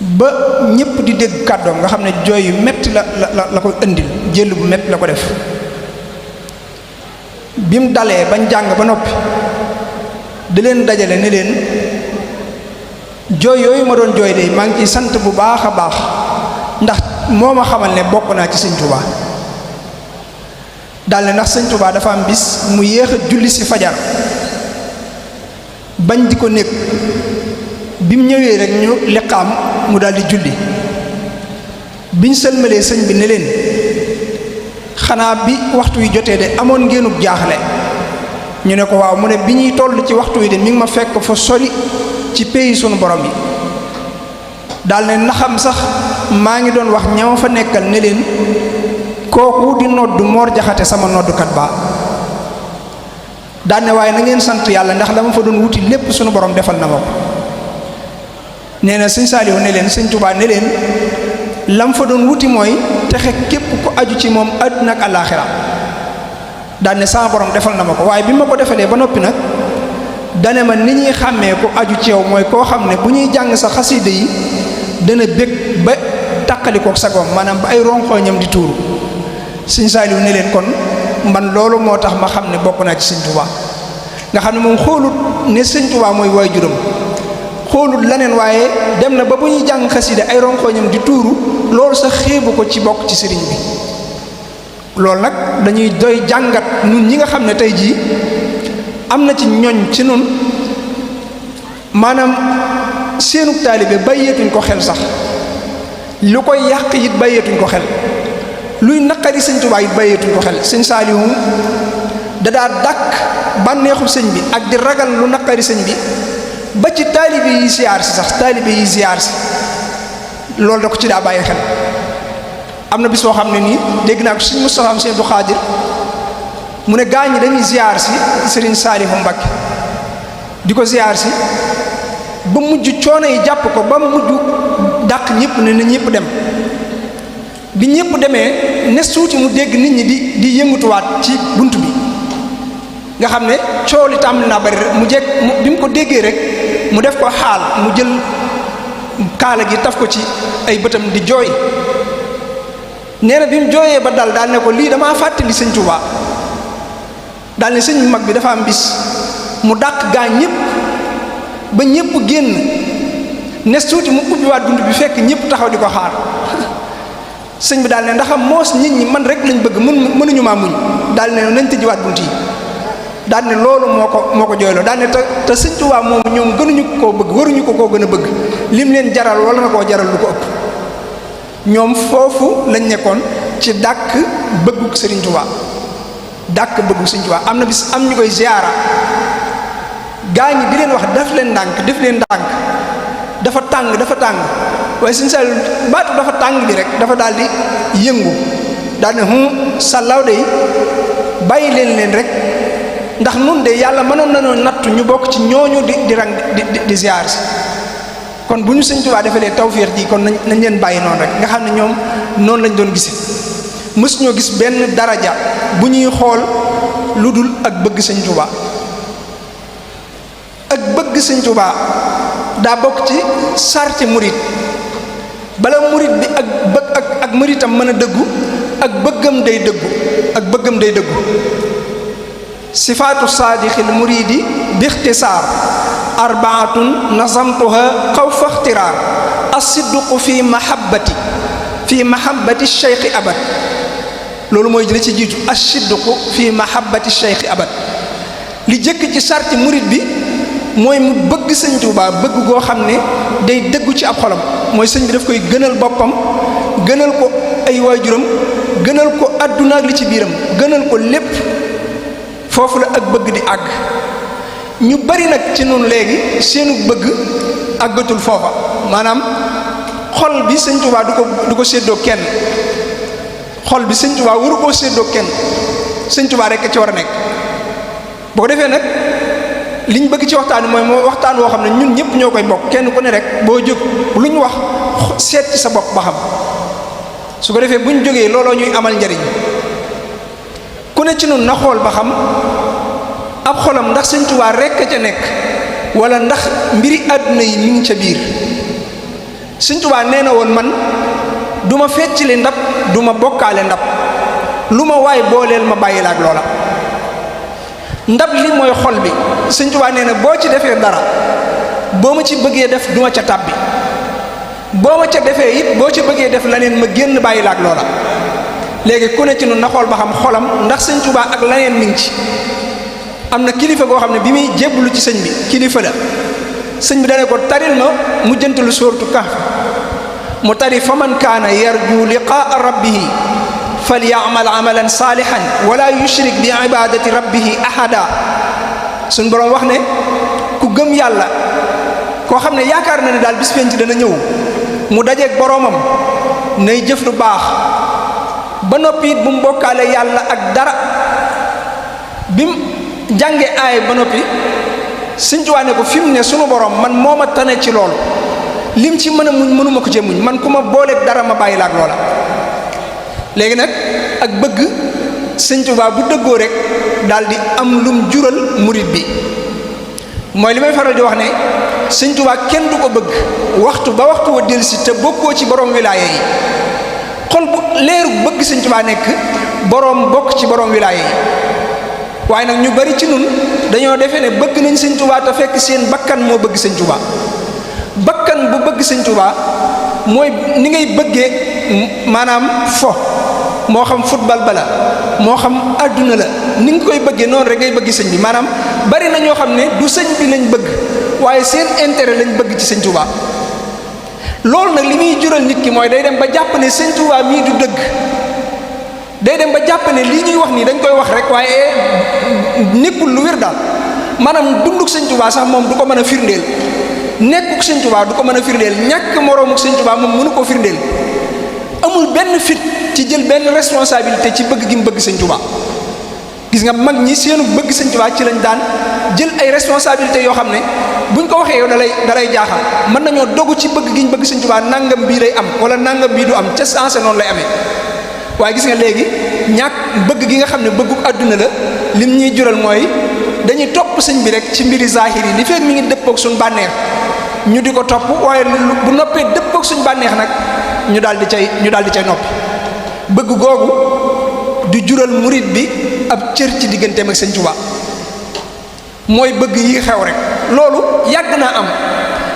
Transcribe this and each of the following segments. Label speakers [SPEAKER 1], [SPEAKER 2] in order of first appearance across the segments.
[SPEAKER 1] ba ñépp di dégg kàddoom nga xam ne jooy yu metti la ko indil jël bu metti la ko def bi mu dalee bañ jàng ba noppi di leen dajale ne leen jooy yooyu ma doon jooy de maa ngi ciy sant bu baax a baax ndax moo ma xamal ne bokk naa ci sëñ Touba daal ne ndax sëñ Touba dafa am bis mu yéex a julli si fajar bañ di ko nekk bi mu ñëwee rek ñu liqaam mu daal di julli biñ sëlmalee sëñ bi ne leen xanaa bi waxtu wi jotee de amoon ngeenub jaaxle ñu ne ko waaw mu ne bi ñuy toll ci waxtu wi de mi ngi ma fekk fa sori ci pays sunu borom yi daal ne naxam sax maa ngi doon wax ñama fa nekkal ne leen kooku di nodd Moor Jaxate sama noddukat ba daal ne waaye na ngeen sant yàlla ndax la ma fa doon wuti lépp sunu borom defal na ma ko nee na sëñ Saaliw ne leen sëñ Tuubaa ne leen lam fa doon wuti mooy texe képp ku aju ci moom àdduna ak àllaaxira daal ne sama borom defal na ma ko waaye bi ma ko defalee ba noppi nag dane ma ni ñuy xàmmee ku aju ci yow mooy koo xam ne bu ñuy jàng sa xasida yi dana bég ba tàqalikook sagoom maanaam ba ay ronxooñam di tuuru sëñ Saaliw ne leen kon man loolu moo tax ma xam ne bokk naa ci sëñ Tuubaa nga xam ne moom xoolut ne sëñ Tuubaa mooy waajuram xoolut leneen waaye dem na ba bu ñuy jàng xasida ay ronxooñam di tuuru loolu sax xeebu ko ci bokk ci sëriñ bi loolu nag dañuy doy jàngat nun ñi nga xam ne tey jii am na ci ñoñ ci nun maanaam seenug taalibe bàyyeetuñ ko xel sax lu koy yàq it bàyyeetuñ ko xel luy naqari sëñ Tuubaa it bàyyeetuñ ko xel sëñ Saaliw dadaa dàkk bànneexu sëñ bi ak di ragal lu naqari sëñ bi ba ci taalibe yi ziyaar si sax taalibe yi ziyaar si loolu da ko ci daa bàyyi xel am na bis boo xam ne nii dégg naa ko sëñ Mustafaa sëñ Abdu Xaadir mu ne gaa ñi dañuy ziyaar si sëriñ Saalihu Mbakke di ko ziyaar si ba mujj coono yi jàpp ko ba mujj dàq ñëpp ne na ñëpp dem bi ñëpp demee ne suuti mu dégg nit ñi di yëngatuwaat ci bunt bi nga xam ne coow li tàmbali naa bari rek mu jekk bi mu ko déggee rek mu def ko xaal mu jël kaala gi taf ko ci ay bëtam di jooy nee na bi mu jooyee ba daal ne ko lii damaa fàttali sëñ Tuubaa daal ne sëñ mag bi dafa am bis mu dàq gaa ñëpp ba ñëpp génn nes tuuti mu ubbiwaat bunt bi fekk ñëpp taxaw di ko xaar sëñ bi daal ne ndaxam moos nit ñi man rek lañ bëgg mënuñu maa muñ daal ne nañ tëjiwaat bunt yi daal ne loolu moo ko jooyloo daal ne te sëñ Tuubaa moom ñoom gënuñu koo bëgg waruñu ko koo gën a bëgg lim leen jaral wala na koo jaral lu ko ëpp ñoom foofu lañ nekkoon ci dàkk bëgguk sëriñ Tuubaa dàkk bëgguk sëriñ Tuubaa am na bis am ñu koy ziyaara gaa ñi di leen wax def leen ndànk dafa tàng waaye sëñ Saaliw baatu dafa tàng bi rek dafa daal di yëngu daal ne sàllaaw de bàyyi leen rek ndax nun de yàlla mënoon nañoo nattu ñu bokk ci ñooñu di rang di ziyaar si kon bu ñu sëñ Tuubaa defalee tawféex ji kon nañ leen bàyyi noonu rek nga xam ne ñoom noonu lañ doon gise mësuñoo gis benn daraja bu ñuy xool lu dul ak bëgg sëñ Tuubaa ak bëgg sëñ Tuubaa daa bokk ci sarti murit bala murit bi ak muritam mën a dëggu ak bëggam day dëggu sifaatu saadixil muridi bixtisaar arbaatun nazamtuha xawfa ixtiraar asidduqu fi mahabbati cheikhi abad loolu mooy li ci jiitu asidduqu fi mahabbati cheikhi abad li jëkk ci sarti murit bi mooy mu bëgg sëñ Tuubaa bëgg goo xam ne day dëggu ci ab xolam mooy sëñ bi daf koy gënal boppam gënal ko ay waajuram gënal ko àdduna ak li ci biiram gënal ko lépp foofu la ak bëgg di àgg ñu bari nag ci noonu léegi seenu bëgg àggatul foofa maanaam xol bi sëñ Tuubaa du ko séddoo kenn xol bi sëñ Tuubaa waru koo séddoo kenn sëñ Tuubaa rek ci war a nekk boo ko defee nag liñ bëgg ci waxtaan mooy moo waxtaan woo xam ne ñun ñëpp ñoo koy bokk kenn ku ne rek boo jóg lu ñu wax seet ci sa bopp ba xam su ko defee bu ñu jógee looloo ñuy amal njariñ ku ne ci noonu na xool ba xam ab xolam ndax sëñ Tuubaa rekk ca nekk wala ndax mbiri àdduna yi mi ngi ca biir Sëñ Tuubaa nee na woon man du ma feccali ndab du ma bokkaale ndab lu ma waay booleel ma bàyyi la ak loola. ndab li mooy xol bi Sëñ Tuubaa nee na boo ci defee dara boo ma ci bëggee def du ma ca tàbbi boo ma ca defee it boo ci bëggee def laneen ma génn bàyyi la ak loola. léegi ku ne ci nun na xool ba xam xolam ndax Sëñ Tuubaa ak laneen mi ngi ci. am na kilifa goo xam ne bi muy jébbalu ci sëñ bi kilifa la sëñ bi dane ko taril ma mu jëntalu sóoratu Kahf mu tari fa man kaana yarju liqaa rabbihi falyamal amalan saalihan wala yushrik bi ibadati rabbihi ahada. suñ boroom wax ne ku gëm yàlla koo xam ne yaakaar na ne daal bis penc dana ñëw mu dajeeg boroomam nay jëf lu baax ba noppi it bu mu bokkaale yàlla ak dara. bi mu jànge aay ba noppi Sëñ Tuubaa ne ko fi mu ne sunu borom man moo ma tane ci loolu lim ci mën a muñ mënuma ko cee muñ man ku ma booleeg dara ma bàyyi la ak loola. léegi nag ak bëgg Sëñ Tuubaa bu dëggoo rek daal di am lum jural murit bi mooy li may faral di wax ne Sëñ Tuubaa kenn du ko bëgg waxtu ba waxtu wa dellusi te bokkoo ci borom wilaaya yi. xol bu leeru bëgg Sëñ Tuubaa nekk borom bokk ci borom wilaaya yi. waaye nag ñu bari ci nun dañoo defee ne bëgg nañ Sëñ Tuubaa te fekk seen bakkan moo bëgg Sëñ Tuubaa. bakkan bu bëgg Sëñ Tuubaa mooy ni ngay bëggee maanaam fo moo xam football bala moo xam adduna la ni nga koy bëggee noonu rek ngay bëgg sëñ bi maanaam bari na ñoo xam ne du sëñ bi lañ bëgg waaye seen intérêt lañ bëgg ci Sëñ Tuubaa. loolu nag li muy jural nit ki mooy day dem ba jàpp ne Sëñ Tuubaa mii du dëgg. day dem ba jàpp ne lii ñuy wax nii dañ koy wax rek waaye nekkul lu wér daal maanaam dunduk Sëñ Tuubaa sax moom du ko mën a firndeel nekkuk Sëñ Tuubaa du ko mën a firndeel ñàkk moroomuk Sëñ Tuubaa moom mënu koo firndeel amul benn fit ci jël benn responsabilité ci bëgg gi mu bëgg Sëñ Tuubaa. gis nga mag ñi seenu bëgg Sëñ Tuubaa ci lañ daan jël ay responsabilités yoo xam ne buñ ko waxee yow dalay jaaxal mën nañoo dogu ci bëgg gi ñu bëgg Sëñ Tuubaa nangam bii lay am wala nangam bii du am ca sensé noonu lay amee. waaye gis nga léegi ñàkk bëgg gi nga xam ne bëggu àdduna la lim ñuy jural mooy dañuy topp sëñ bi rek ci mbiri zahir yi li fekk mi ngi dëppoog suñ bànneex ñu di ko topp waaye bu noppee dëppoog suñ bànneex nag ñu daal di cay noppi. bëgg googu di jural murit bi ab cër ci digganteem ak Sëñ Tuubaa mooy bëgg yi xew rek loolu yàgg naa am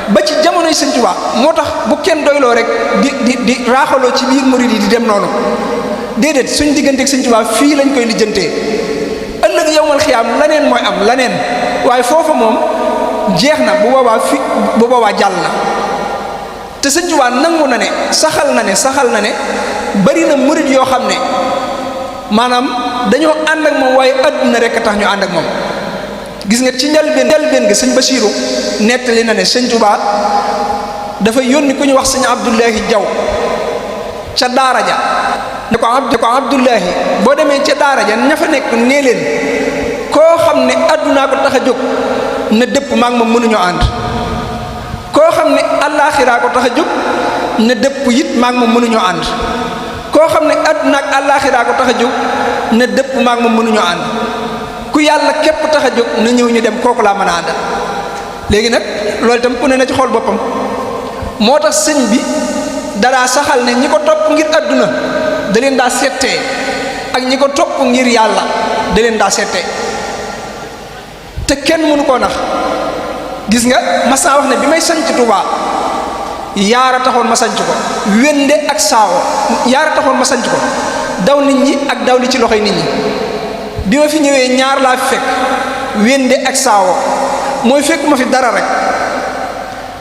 [SPEAKER 1] ba ci jamonoy Sëñ Tuubaa moo tax bu kenn doyloo rek di raaxaloo ci biir murit yi di dem noonu. déedéet suñ digganteeg Sëñ Tuubaa fii lañ koy lijjantee ëllëg yawmal xiyaam laneen mooy am laneen waaye foofa moom jeex na bu boobaa jàll na. te Sëñ Tuubaa nangu na ne saxal na ne bari na murit yoo xam ne maanaam dañoo ànd ak moom waaye àdduna rek a tax ñu ànd ak moom. gis nga ci njalbeen gi Sëñ Basiiru nettali na ne Sëñ Tuubaa dafa yónni ku ñu wax Sëñ Abdullahi Jaw ca daara ja ne ko Abdullahi boo demee ca daara ja ña fa nekk nee leen koo xam ne addunaa ko tax a jóg na dëpp maag moom mënuñoo ànd koo xam ne allaaxiraa ko tax a jóg na dëpp it maag moom mënuñoo ànd koo xam ne adduna ak allaaxiraa ko tax a jóg na dëpp maag moom mënuñoo ànd ku yàlla képp tax a jóg na ñëw ñu dem kooku laa mën a àndal. léegi nag loolu itam ku ne na ci xool boppam moo tax sëñ bi dadaa saxal ne ñi ko topp ngir adduna da leen daa settee ak ñi ko topp ngir yàlla da leen daa settee te kenn mënu koo nax. gis nga mas naa wax ne bi may sanc Tuubaa yaara taxoon ma sanc ko wende ak saawo yaara taxoon ma sanc ko daw nit ñi ak daw li ci loxoy nit ñi. bi ma fi ñëwee ñaar laa fi fekk wende ak saawo mooy fekk ma fi dara rek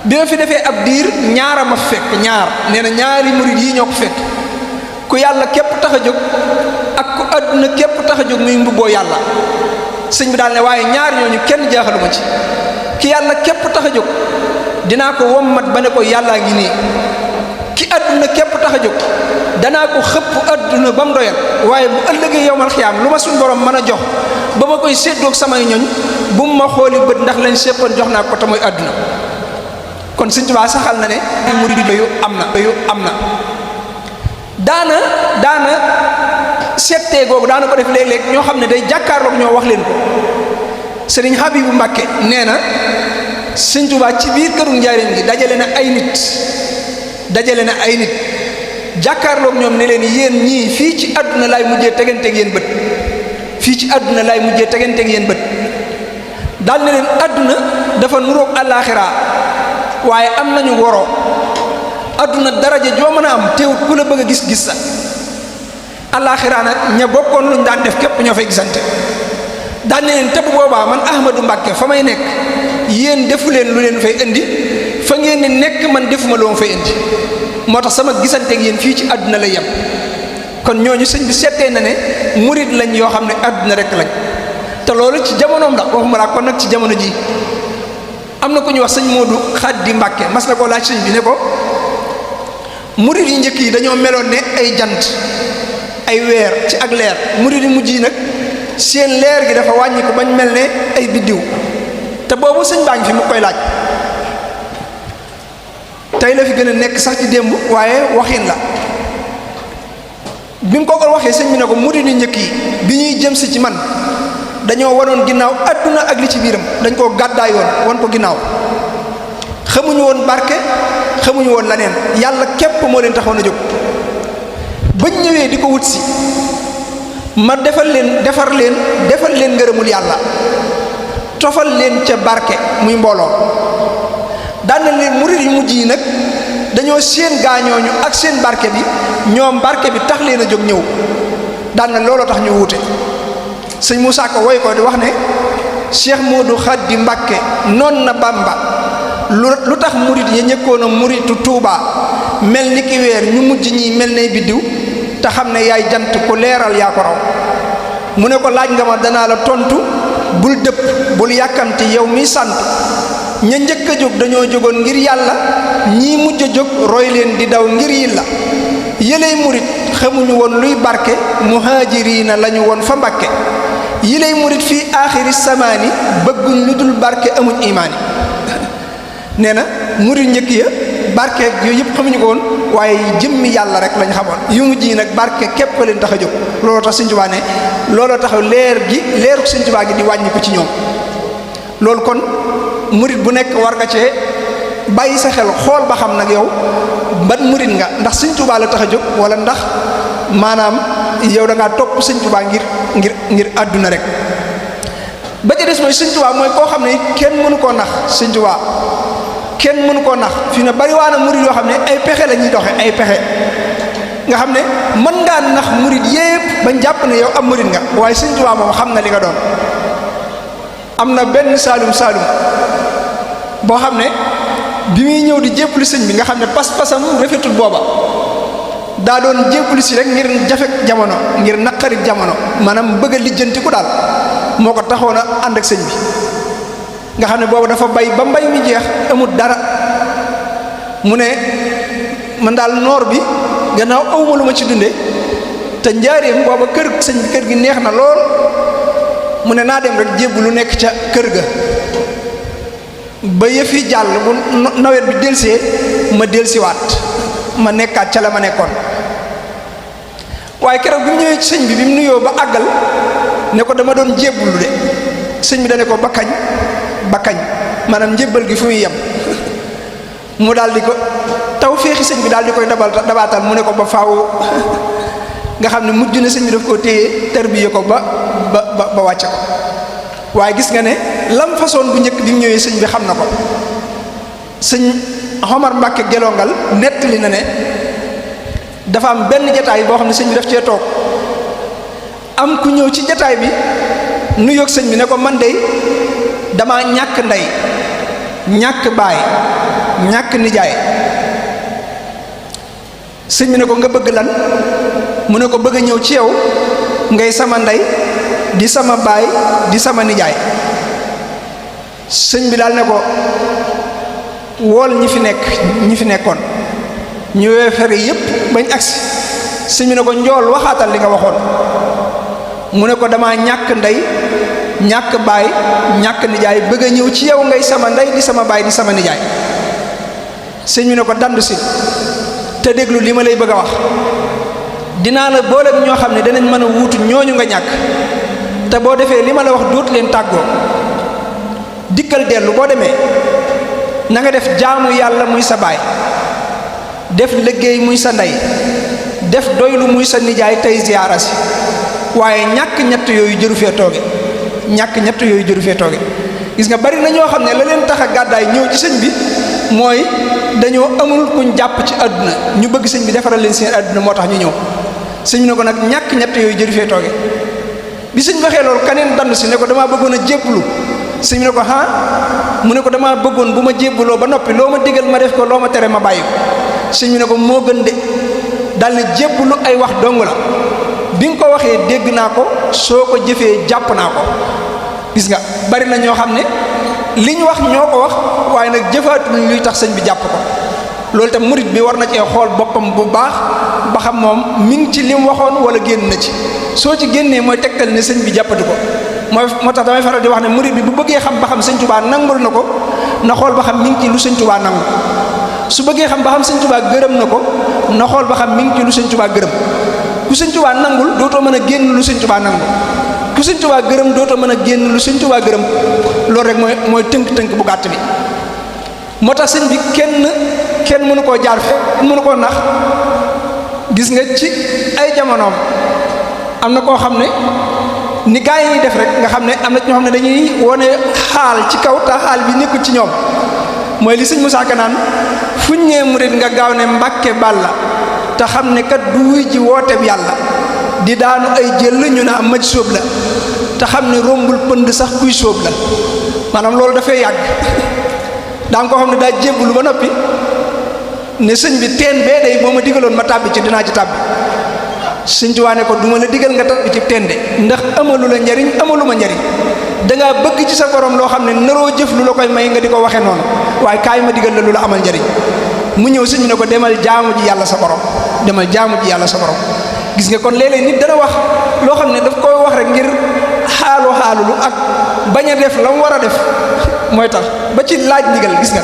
[SPEAKER 1] bi ma fi defee ab diir ñaara ma fi fekk ñaar nee na ñaari murid yi ñoo ko fekk ku yàlla képp tax a jóg ak ku àdduna képp tax a jóg muy mbubboo yàlla. sëñ bi daal ne waaye ñaar ñooñu kenn jaaxaluma ci ki yàlla képp tax a jóg dinaa ko wommat ba ne ko yàllaa ngi nii ki àdduna képp tax a jóg danaa ko xëpp àdduna ba mu doyal waaye bu ëllëgee yowmal xiyaam lu ma suñ borom mën a jox ba ma koy séddoog samay ñoñ bu mu ma xooli bët ndax lañ séppoon jox naa ko te mooy àdduna. kon Sëñ Tuubaa saxal na ne murid yu am na daana settee googu daana ko def léeg-léeg ñoo xam ne day jàkkaarloog ñoo wax leen ko. Sëriñ Habibu Mbàkke nee na Sëñ Tuubaa ci biir këru njaareem gi dajale na ay nit dajale na ay nit jàkkaarloog ñoom ne leen yéen ñii fii ci àdduna laay mujjee teganteeg yéen bët fii ci àdduna laay mujjee teganteeg yéen bët daal ne leen àdduna dafa nuroog àllaaxira waaye am nañu woroo àdduna daraja joo mën a am teewut ku la bëgg a gis sa àllaaxira nag ña bokkoon luñ daan def képp ñoo fay gisante daal ne leen te bu boobaa man Ahmadou Mbàkke fa may nekk yéen defu leen lu leen fay indi fa ngeen ni nekk man defuma lu ma fay indi moo tax sama gisanteeg yéen fii ci àdduna lay yem kon ñooñu sëñ bi seetee na ne murid lañ yoo xam ne àdduna rek lañ te loolu ci jamonoom la waxuma laa kon nag ci jamono ji am na ku ñuy wax sëñ Modou Khady Mbàkke mas na koo laaj sëñ bi ne ko murid yi njëkk yi dañoo meloon ne ay jant ay weer ci ak leer murid yi mujj yi nag seen leer gi dafa wàññi ko bañ mel ne ay biddiw te boobu sëñ baa ngi fi mu koy laaj tey la fi gën a nekk sax ci démb waaye waxin la bi mu ko waxee sëñ bi ne ko murid yi njëkk yi bi ñuy jëm si ci man dañoo wanoon ginnaaw adduna ak li ci biiram dañ koo gàddaay woon wan ko ginnaaw xamuñu woon barke xamuñu woon leneen yàlla képp moo leen taxoon a jóg bañ ñëwee di ko wut si ma defal leen ngërëmul yàlla tofal leen ca barke muy mbooloo daan na leen murid yu mujj yi nag dañoo seen gaañooñu ak seen barke bi ñoom barke bi tax leen a jóg ñëw daan na looloo tax ñu wuute sëñ Moussa Ka woy ko di wax ne Cheikh Modou Khady Mbàkke noon na Bamba lu tax murid ya ñëkkoon a muritu Tuuba mel ni ki weer ñu mujj ñi mel ne biddiw te xam ne yaay jant ku leeral yaa ko raw mu ne ko laaj nga ma danaa la tontu bul dëpp bul yàkkamti yow mi sant ña njëkk a jóg dañoo jógoon ngir yàlla ñii mujj a jóg roy leen di daw ngir yilla yëley murit xamuñu woon luy barke muhaajiriina lañu woon fa Mbàkke yëley murit fii aaxiri samaani bëgguñ lu dul barke amuñ imaani nee na murit njëkk ya barke yooyu yëpp xamuñu ko woon waaye jëmmi yàlla rek lañ xamoon yu mujj yi nag barke képp leen tax a jóg looloo tax Sëñ Tuubaa ne looloo tax leeru Sëñ Tuubaa gi di wàññi ko ci ñoom loolu kon murit bu nekk war nga cee bàyyi sa xel xool ba xam nag yow ban murit nga ndax Sëñ Tuubaa la tax a jóg wala ndax maanaam yow da ngaa topp Sëñ Tuubaa ngir àdduna rek ba ca des mooy Sëñ Tuubaa mooy koo xam ne kenn mënu koo nax Sëñ Tuubaa kenn mënu koo nax fi ne bari waa na murit yoo xam ne ay pexe la ñuy doxe ay pexe nga xam ne mën ngaa nax murit yépp bañ jàpp ne yow am murit nga waaye Sëñ Tuubaa moom xam na li nga doon am na benn saalum boo xam ne bi muy ñëw di jébbalu sëñ bi nga xam ne pas-pasam rafetul booba daa doon jébbalu si rek ngir jafek jamono ngir naqarit jamono maanaam bëgg a lijjantiku daal moo ko taxoon a ànd ak sëñ bi nga xam ne booba dafa bay ba mbay mi jeex amul dara mu ne man daal noor bi gannaaw awma lu ma ci dunde te njaareem booba sëñ bi kër gi neex na lool mu ne naa dem rek jébbalu nekk ca kër ga ba yëf yi jàll bu nawet bi delsee ma delsiwaat ma nekkaat ca la ma nekkoon waaye keroog bi mu ñëwee ci sëñ bi bi mu nuyoo ba àggal ne ko dama doon jébbulu de sëñ bi dane ko ba kañ maanaam njébbal gi fu muy yem mu daal di ko taw féexi sëñ bi daal di koy dabaatal mu ne ko ba faaw nga xam ne mujj na sëñ bi daf koo téye tarbiye ko ba wàcce ko waaye gis nga ne lam façon bu njëkk bi mu ñëwee sëñ bi xam na ko sëñ Omar Mbàkke gelongal nettali na ne dafa am benn jataay boo xam ne sëñ bi daf cee toog am ku ñëw ci jataay bi nuyoog sëñ bi ne ko man de dama ñàkk ndey ñàkk baay ñàkk nijaay sëñ bi ne ko nga bëgg lan mu ne ko bëgg a ñëw ci yow ngay sama ndey di sama baay di sama nijaay sëñ bi daal ne ko wool ñi fi nekkoon ñu weefere yépp bañ agsi sëñ bi ne ko njool waxaatal li nga waxoon mu ne ko dama ñàkk ndey ñàkk baay ñàkk nijaay bëgg a ñëw ci yow ngay sama ndey di sama baay di sama nijaay sëñ bi ne ko dandu si te déglu li ma lay bëgg a wax dinaa la booleeg ñoo xam ne danañ mën a wuutu ñooñu nga ñàkk te boo defee li ma la wax dootu leen tàggoo dikkal dellu boo demee na nga def jaamu yàlla muy sa baay def liggéey muy sa ndey def doylu muy sa nijaay tey ziyaara si waaye ñàkk ñett yooyu jëru fee tooge ñàkk ñett yooyu jëru fee tooge gis nga bari na ñoo xam ne la leen tax a gàddaay ñëw ci sëñ bi mooy dañoo amul kuñ jàpp ci àdduna ñu bëgg sëñ bi defaral leen seen àdduna moo tax ñu ñëw sëñ bi ne ko nag ñàkk ñett yooyu jëru fee tooge bi sëñ waxee loolu kaneen dandu si ne ko damaa bëggoon a jébbalu sëñ bi ne ko mu ne ko damaa bëggoon bu ma jébbaloo ba noppi loo ma digal ma def ko loo ma tere ma bàyyi ko sëñ bi ne ko moo gën de dal ne jébbalu ay wax dong la bi nga ko waxee dégg naa ko soo ko jëfee jàpp naa ko gis nga bari na ñoo xam ne li ñu wax ñoo ko wax waaye nag jëfaatuñ luy tax sëñ bi jàpp ko loolu tam murit bi war na cee xool boppam bu baax ba xam moom mi ngi ci li mu waxoon wala génn na ci soo ci génnee mooy tegtal ne sëñ bi jàppati ko moo tax damay faral di wax ne murit bi bu bëggee xam ba xam sëñ Tuubaa nangul na ko na xool ba xam mi ngi ci lu sëñ Tuubaa nangu su bëggee xam ba xam sëñ Tuubaa gërëm na ko na xool ba xam mi ngi ci lu sëñ Tuubaa gërëm ku sëñ Tuubaa nangul dootoo mën a génn lu sëñ Tuubaa nangu ku sëñ Tuubaa gërëm dootoo mën a génn lu sëñ Tuubaa gërëm loolu rek mooy tënk-tënk bu gàtt bi moo tax sëñ bi kenn mënu koo jaar fe mënu koo nax gis nga ci ay jamonoom am na koo xam ne ni gaa yi def rek nga xam ne am na ñoo xam ne dañuy wone xaal ci kaw te xaal bi nekkul ci ñoom mooy li sëñ Musaa Ka naan fuñ ñee murit nga gaaw ne Mbàkke Bàlla te xam ne kat du wuy ji wooteeb yàlla di daanu ay jël ñu ne am maj sóob la te xam ne rombul pënd sax kuy sóob la maanaam loolu dafay yàgg daa nga koo xam ne daa jébbalu ba noppi ne sëñ bi teen bee day boo ma digaloon ma tàbbi ci dinaa ci tàbbi sëñ Tuubaa ne ko du ma la digal nga tàbbi ci teen de ndax amalu la njariñ amalu ma njariñ dangaa bëgg ci sa borom loo xam ne naroo jëf lu la koy may nga di ko waxe noonu waaye kaay ma digal la lu la amal njariñ mu ñëw sëñ bi ne ko demal jaamu ji yàlla sa borom demal jaamu ji yàlla sa borom gis nga kon léeg-léeg nit dana wax loo xam ne daf koy wax rek ngir xaalulu ak bañ a def la mu war a def mooy tax ba ci laaj ndigal gis nga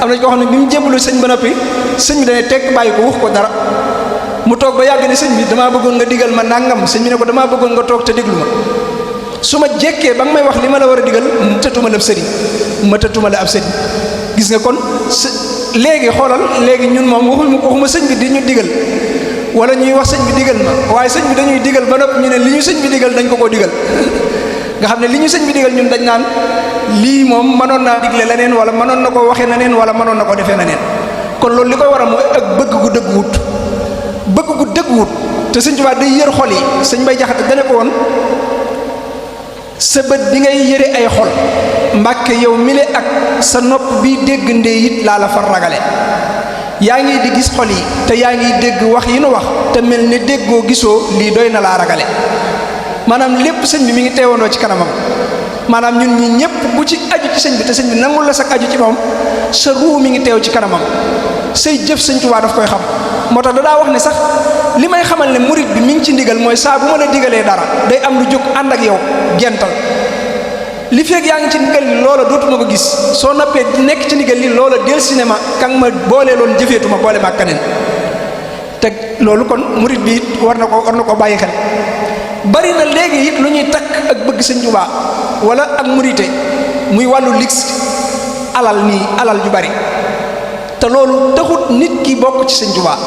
[SPEAKER 1] am na koo xam ne bi mu jébbalu sëñ ba noppi sëñ bi dane tekk bàyyi ko wax ko dara mu toog ba yàgg ne sëñ bi damaa bëggoon nga digal ma nangam sëñ bi ne ko damaa bëggoon nga toog te déglu ma su ma jekkee ba nga may wax li ma la war a digal mu tëtuma la ab sëriñ ma tëtuma la ab sëriñ gis nga kon léegi xoolal léegi ñun moom waxuma sëñ bi di ñu digal wala ñuy wax sëñ bi digal ma waaye sëñ bi dañuy digal ba noppi ñu ne li ñu sëñ bi digal dañ ko digal nga xam ne li ñu sëñ bi digal ñun dañ naan lii moom mënoon naa digle leneen wala mënoon na ko waxee neneen wala mënoon na ko defee neneen kon loolu li koy waral mooy ak bëgg gu dëgg wut te sëñ Tuubaa day yër xol yi sëñ Bay Jaxate dane ko woon sa bët bi ngay yëre ay xol Mbàkke yow mile ak sa nopp bi dégg ndee it laa la far ragale yaa ngi di gis xol yi te yaa ngi dégg wax yi nu wax te mel ne déggoo gisoo lii doy na laa ragale maanaam lépp sëñ bi mi ngi teewandoo ci kanamam maanaam ñun ñi ñëpp bu ci aju ci sëñ bi te sëñ bi nangul la sak aju ci moom sa ruu mi ngi teew ci kanamam say jëf sëñ Tuubaa daf koy xam moo tax daa wax ne sax li may xamal ne murit bi mi ngi ci ndigal mooy saa bu ma la digalee dara day am lu jóg ànd ak yow gental li feeg yaa ngi ci ndigal li loola dootuma ko gis soo noppee nekk ci ndigal li loola del cinéma kan ma boolee loon jëfeetuma boole ma kaneen te loolu kon murit bi it war na ko bàyyi xel bari na léegi it lu ñuy takk ak bëgg sëñ Tuubaa wala ak murite muy wàllu lix alal nii alal ju bari te loolu taxut nit ki bokk ci sëñ Tuubaa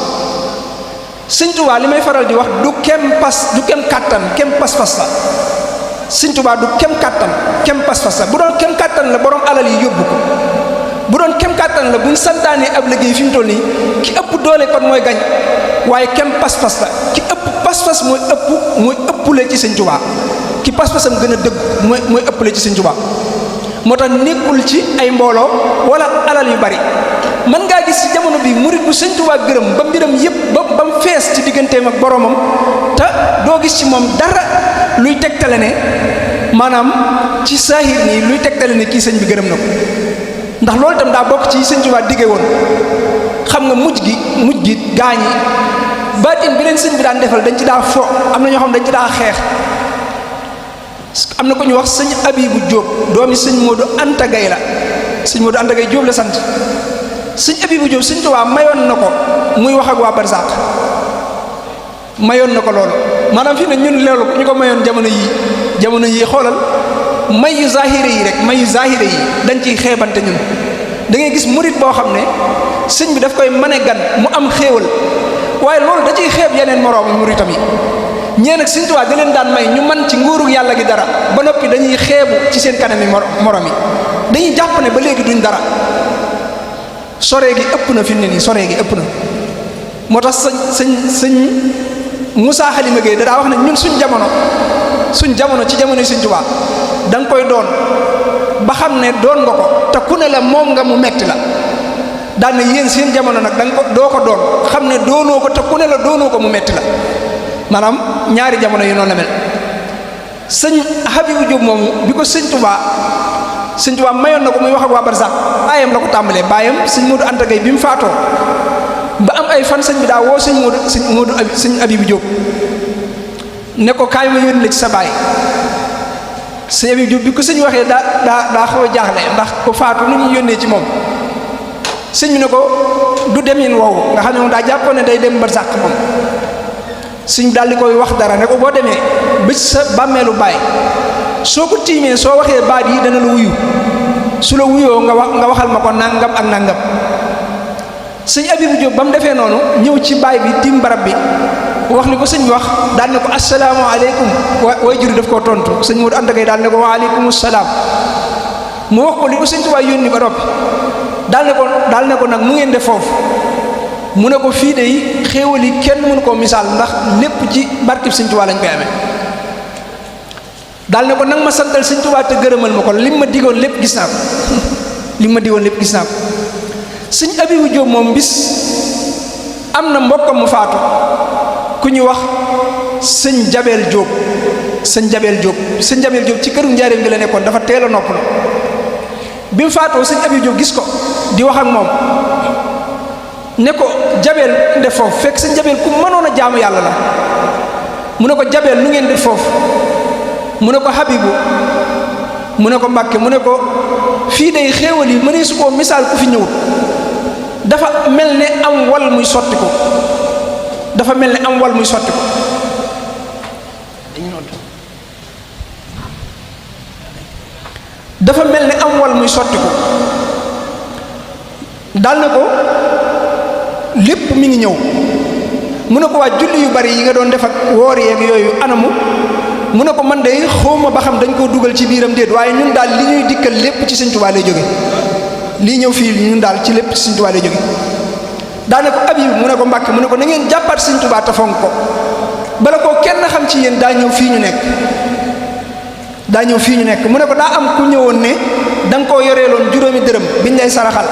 [SPEAKER 1] sëñ Tuubaa li may faral di wax du kem kàttan kem pas-pas la sëñ Tuubaa du kem kàttan kem pas-pas la bu doon kem kàttan la borom alal yi yóbbu ko bu doon kem kàttan la buñ santaanee ab liggéey fi mu toll nii ki ëpp doole kon mooy gañ waaye kem pas-pas la ki ëpp pas-pas mooy ëppule ci sëñ Tuubaa ki pas-pasam gën a dëgg mooy ëppule ci sëñ Tuubaa moo tax nekkul ci ay mbooloo wala alal yu bari mën ngaa gis ci jamono bi murit bu sëñ Tuubaa gërëm ba mbiram yépp ba mu fees ci digganteem ak boromam te doo gis ci moom dara luy tegtale ne maanaam ci saahir nii luy tegtale ne kii sëñ bi gërëm na ko ndax loolu itam daa bokk ci sëñ Tuubaa digge woon xam nga mujj gi gaañi baatin bi leen sëñ bi daan defal dañ ci daa fo am na ñoo xam dañ ci daa xeex am na ko ñu wax sëñ Abibu Jóob doomi sëñ Moodu Anta Gay la sëñ Moodu Anta Gay Jóob la sant sëñ Abibu Jóob sëñ Tuubaa mayoon na ko muy wax ak waa Barzak mayoon na ko loolu maanaam fii ne ñun loolu ñu ko mayoon jamono yii xoolal mayu zahire yi rek mayu zahire yi dañ ciy xeebante ñun da ngay gis murit boo xam ne sëñ bi daf koy mane gan mu am xéewal waaye loolu da ciy xeeb yeneen moroomu muritam yi ñee nag Sëñ Tuubaa da leen daan may ñu man ci nguurug yàlla gi dara ba noppi dañuy xeebu ci seen kanami morom yi dañuy jàpp ne ba léegi duñ dara sore gi ëpp na fi mu ne nii sore gi ëpp na moo tax sëñ Moussa Xalima Gueye daa wax ne ñun suñ jamono ci jamono Sëñ Tuubaa da nga koy doon ba xam ne doon nga ko te ku ne la moom nga mu metti la daan na yéen seen jamono nag doo ko doon xam ne doonoo ko te ku ne la doonoo ko mu metti la maanaam ñaari jamono yi noonu la mel sëñ Habibou Diop moomu bi ko Sëñ Tuubaa mayoon na ko muy wax ak waa Barzak baayam la ko tàmbalee baayam sëñ Modou Anta Gueye bi mu faatoo ba am ay fan sëñ bi daa woo sëñ Habibou Diop ne ko kaay ma yónni la ci sa baay sëñ Habibou Diop bi ko sëñ waxee daa xaw a jaaxle ndax ko faatu nu ñu yónnee ci moom sëñ bi ne ko du demin woowu nga xam ne moom daa jàppoon ne day dem Barzak moom sëñ daal di koy wax dara ne ko boo demee ba sa bàmmeelu baay soo ko tiimee soo waxee baat yi dana la wuyu su la wuyoo nga waxal ma ko nangam ak nangam sëñ Habibou Diop ba mu defee noonu ñëw ci baay bi tiim barab bi wax li ko sëñ bi wax daal ne ko asalaamaaleykum way juri daf koo tontu sëñ Modou Anta Gueye daal ne ko waaleykum salaam mu wax ko li ko sëñ Tuubaa yónni ba noppi daal ne ko nag mu ngeen def foofu mu ne ko fii de xéewal yi kenn mënu koo misaal ndax lépp ci barkib Sëñ Tuubaa lañ koy amee daal ne ko nag ma santal Sëñ Tuubaa te gërëmal ma ko lim ma digoon lépp gis naa ko sëñ Habibou Diop moom bis am na mbokkam mu faatu ku ñuy wax sëñ Jabel Diop sëñ Jabel Diop ci këru njaareem gi la nekkoon dafa teel a noppalu bi mu faatoo sëñ Habibou Diop gis ko di wax ak moom ne ko Jabel def foofu fekk sëñ Jabel ku mënoon a jaamu yàlla la mu ne ko Jabel nu ngeen def foofu mu ne ko Habibou mu ne ko Mbàkke mu ne ko fii day xéewal yi mënee su koo misaal ku fi ñëwut dafa mel ne am wal muy sotti ko dafa mel ne am wal muy sotti ko dafa mel ne am wal muy sotti ko dal na ko lépp mi ngi ñëw mu ne ko waa julli yu bari yi nga doon def ak woor yeeg yooyu anamu mu ne ko man de xawma ba xam dañ koo dugal ci biiram déet waaye ñun daal li ñuy dikkal lépp ci Sëñ Tuubaa lay jóge lii ñëw fii ñun daal ci lépp ci Sëñ Tuubaa lay jóge daane ko Habib mu ne ko Mbàkke mu ne ko na ngeen jàppaat Sëñ Tuubaa te fonk ko bala koo kenn xam ci yéen daa ñëw fii ñu nekk mu ne ko daa am ku ñëwoon ne da nga koo yoreeloon juróomi dërëm biñ lay saraxal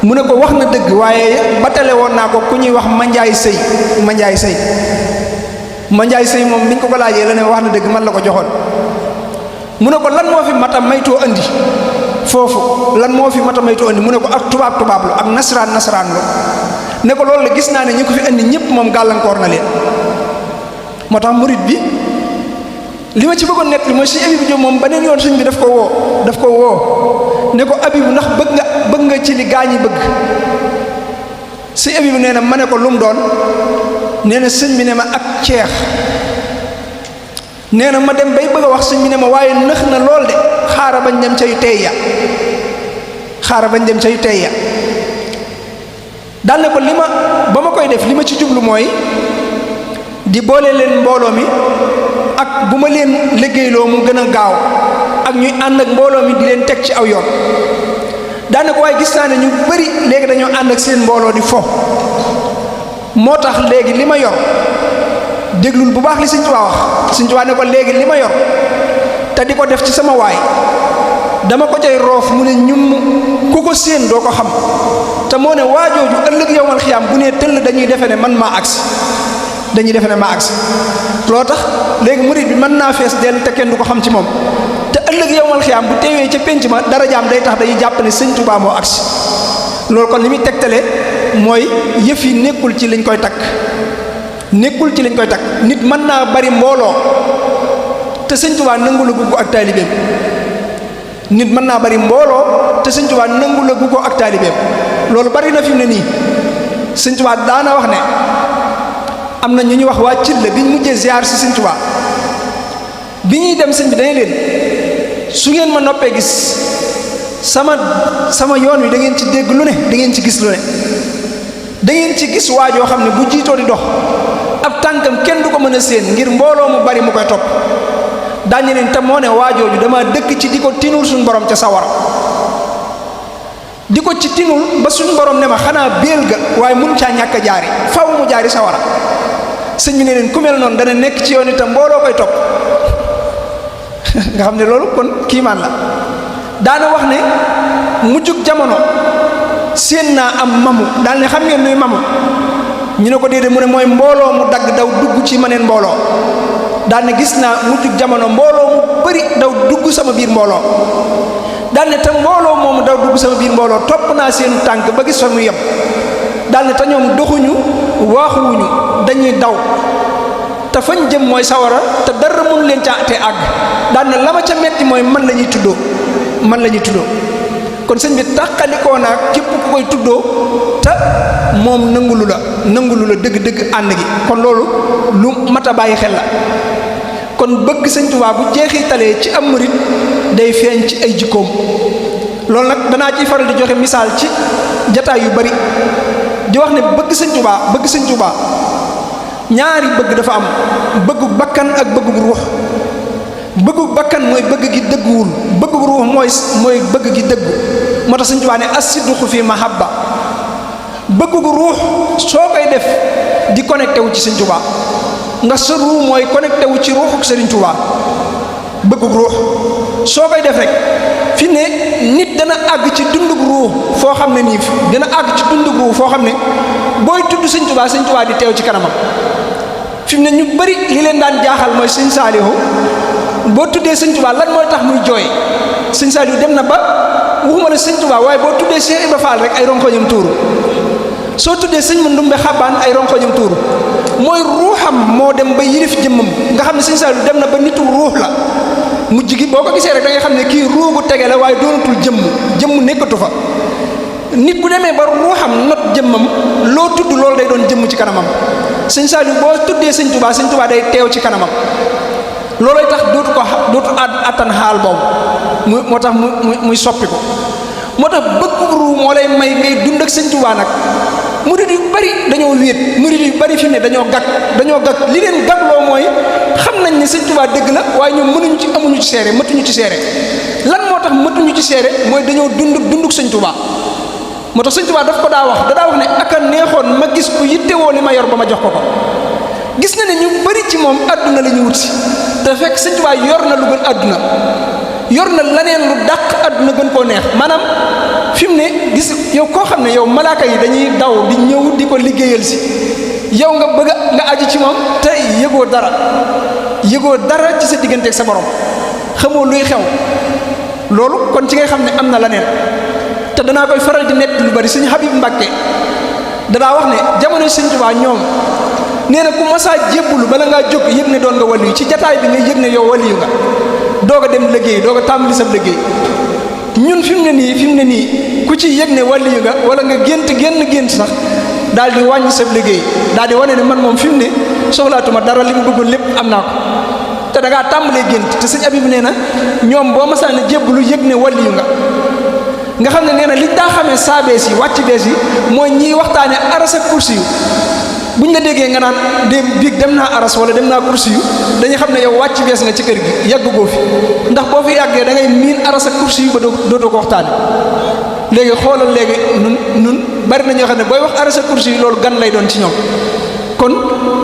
[SPEAKER 1] mu ne ko wax na dëgg waaye batale woon naa ko ku ñuy wax manjaay sëy moom biñ ko laajee la ne wax na dëgg man la ko joxoon mu ne ko lan moo fi mata maytoo andi foofu lan moo fi mata maytoo andi mu ne ko ak tubaab la ak nasaraan la ne ko loolu la gis naa ne ñi ko fi andi ñëpp moom gàllankoor na leen moo tax murit bi li ma ci bëggoon nekk li mooy sëñ Habibou Diop moom beneen yoon sëñ bi daf ko woo ne ko Habibou ndax bëgg nga ci li gaañ yi bëgg sëñ Habibou nee na ma ne ko lu mu doon nee na sëñ bi ne ma ak ceex nee na ma dem bay bëgg a wax sëñ bi ne ma waaye nëx na lool de xaara bañ dem ca yu tey ya daal ne ko ba ma koy def li ma ci jublu mooy di boole leen mbooloo mi ak bu ma leen liggéeyloo mu gën a gaaw ak ñuy ànd ak mbooloo mi di leen teg ci aw yoon daane ko waaye gis naa ne ñu bari léegi dañoo ànd ak seen mbooloo di fo moo tax léegi li ma yor déglul bu baax li Sëñ Tuubaa wax Sëñ Tuubaa ne ko léegi li ma yor te di ko def ci sama waay dama ko cay roof mu ne ñum ku ko séen doo ko xam te moo ne waajooju ëllëg yowmal xiyaam bu nee tëll dañuy defe ne maa agsi loo tax léegi murid bi mën naa fees dell te kenn du ko xam ci moom te ëllëg yowmal xiyaam bu teewee ca pénc ma darajaam day tax dañuy jàpp ne Sëñ Tuubaa moo agsi loolu kon li muy tegtale mooy yëf yi nekkul ci liñ koy takk nit mën naa bari mbooloo te Sëñ Tuubaa nangu la gu ko ak taalibeem loolu bari na fi mu ne nii Sëñ Tuubaa daana wax ne am na ñu ñuy wax waa Cille bi ñu mujjee ziar si Sëñ Tuubaa bi ñuy dem sëñ bi dañu leen su ngeen ma noppee gis sama yoon wi da ngeen ci dégg lu ne da ngeen ci gis lu ne da ngeen ci gis waajoo xam ne bu jiitoo di dox ab tànkam kenn du ko mën a séen ngir mbooloo mu bari mu koy topp daañu leen te moo ne waajooju dama dëkk ci di ko tinul suñu borom ca sawara di ko ci tinul ba suñu borom ne ma xanaa béel ga waaye mun caa ñàkk a jaari faw mu jaari sawara sëñ bi ne leen ku mel noonu dana nekk ci yoon itam mbooloo koy topp nga xam ne loolu kon kiimaan la daana wax ne mujjug jamono séen naa am mamu daal ne xam ngeen luy mamu ñu ne ko déedéet mu ne mooy mbooloo mu dagg daw dugg ci maneen mbooloo daal ne gis naa mujjug jamono mbooloo mu bari daw dugg sama biir mbooloo daal ne te mbooloo moomu daw dugg sama biir mbooloo topp naa seenu tànk ba gis fa mu yem daal ne te ñoom doxuñu waaxuwuñu dañuy daw te fañ jëm mooy sawara te dara mun leen ca te àgg daal ne la ma ca metti mooy man la ñuy tuddoo kon sëñ bi tàqalikoo naa képp ku koy tuddoo te moom nangulu la dëgg-dëgg ànd gi kon loolu lu mat a bàyyi xel la kon bëgg sëñ Tuubaa bu jeexitalee ci am murit day feeñ ci ay jikkoom loolu nag danaa ciy faral di joxe misaal ci jataay yu bari di wax ne bëgg sëñ Tuubaa ñaari bëgg dafa am bëggu bakkan ak bëggu ruux bëggu bakkan mooy bëgg gi dëgguwul bëggu ruux mooy bëgg gi dëggu moo tax sëñ Tuubaa ne as-sidqu fi mahabba bëggu ruux soo koy def di connecté wu ci sëñ Tuubaa nga sa ruux mooy connecté wu ci ruuxuk Sëriñ Tuubaa bëggu ruux soo koy def rek fi ne nit dana àgg ci dundug ruux foo xam ne nii dana àgg ci dundug ruux foo xam ne booy tudd sëñ Tuubaa di teew ci kanamam fi mu ne ñu bari li leen daan jaaxal mooy sëñ Saalihu boo tuddee sëñ Tuubaa lan mooy tax muy jooy sëñ Saalihu dem na ba waxuma la sëñ Tuubaa waaye boo tuddee Cheikh Ibra Fall rek ay ronkoñam tuuru soo tuddee sëñ ma ndumbe xabbaan ay ronkoñam tuuru mooy ruuxam moo dem ba yilif jëmmam nga xam ne sëñ Saalihu dem na ba nitu ruux la mujj gi boo ko gisee rek da ngay xam ne kii ruugu tege la waaye doonatul jëmm nekkatu fa nit bu demee ba ruuxam not jëmmam loo tudd loolu day doon jëmm ci kanamam sëñ Saalihu boo tuddee sëñ Tuubaa day teew ci kanamam loolooy tax dootu attan xaal boobu moo tax muy soppi ko moo tax bëgg ruu moo lay may ngay dund ak sëñ Tuubaa nag murid yu bari dañoo wéet murid yu bari fi mu ne dañoo gàgg li leen gàggloo mooy xam nañ ne sëñ Tuubaa dëgg la waaye ñoom amuñu ci seere matuñu ci seere lan moo tax matuñu ci seere mooy dañoo dunduk sëñ Tuubaa moo tax sëñ Tuubaa daf ko daa wax ne aka neexoon ma gis ku yittewoo li ma yor ba ma jox ko gis na ne ñu bari ci moom àdduna la ñu wut si te fekk sëñ Tuubaa yor na lu gën àdduna yor na laneen lu dàq àdduna gën koo neex maanaam fi mu ne gis yow koo xam ne yow malaaka yi dañuy daw di ñëw di ko liggéeyal si yow nga bëgg nga aju ci moom te yëgoo dara ci sa digganteeg sa borom xamoo luy xew loolu kon ci ngay xam ne am na laneen te danaa koy faral di nett lu bari sëñ Habib Mbàkke danaa wax ne jamono sëñ Tuubaa ñoom nee na ku masaa jébbulu bala ngaa jóg yëg ne doon nga waliyu ci jataay bi nga yëg ne yow waliyu nga doog a dem liggéey doog a tàmbali sa liggéey ñun fi mu ne nii ku ci yëg ne waliyu nga wala nga gént sax daal di wàññi sa liggéey daal di wane ne man moom fi mu ne soxlaatuma dara li mu bëggoon lépp am naa ko te da ngaa tàmbalee gént te sëñ Habib nee na ñoom boo masaa ne jébbulu yëg ne waliyu nga xam ne nee na liñ daa xamee saa bees yi wàcc bees yi mooy ñiy waxtaane aras ak kursi yu buñ la déggee nga naan biig dem naa aras wala dem naa kursi yu dañuy xam ne yow wàcc bees nga ci kër gi yàgg goo fi ndax boo fi yàggee da ngay miin aras ak kursi yu ba dootoo ko waxtaane léegi xoolal léegi nun bari na ñoo xam ne booy wax aras ak kursi yu loolu gan lay doon ci ñoom kon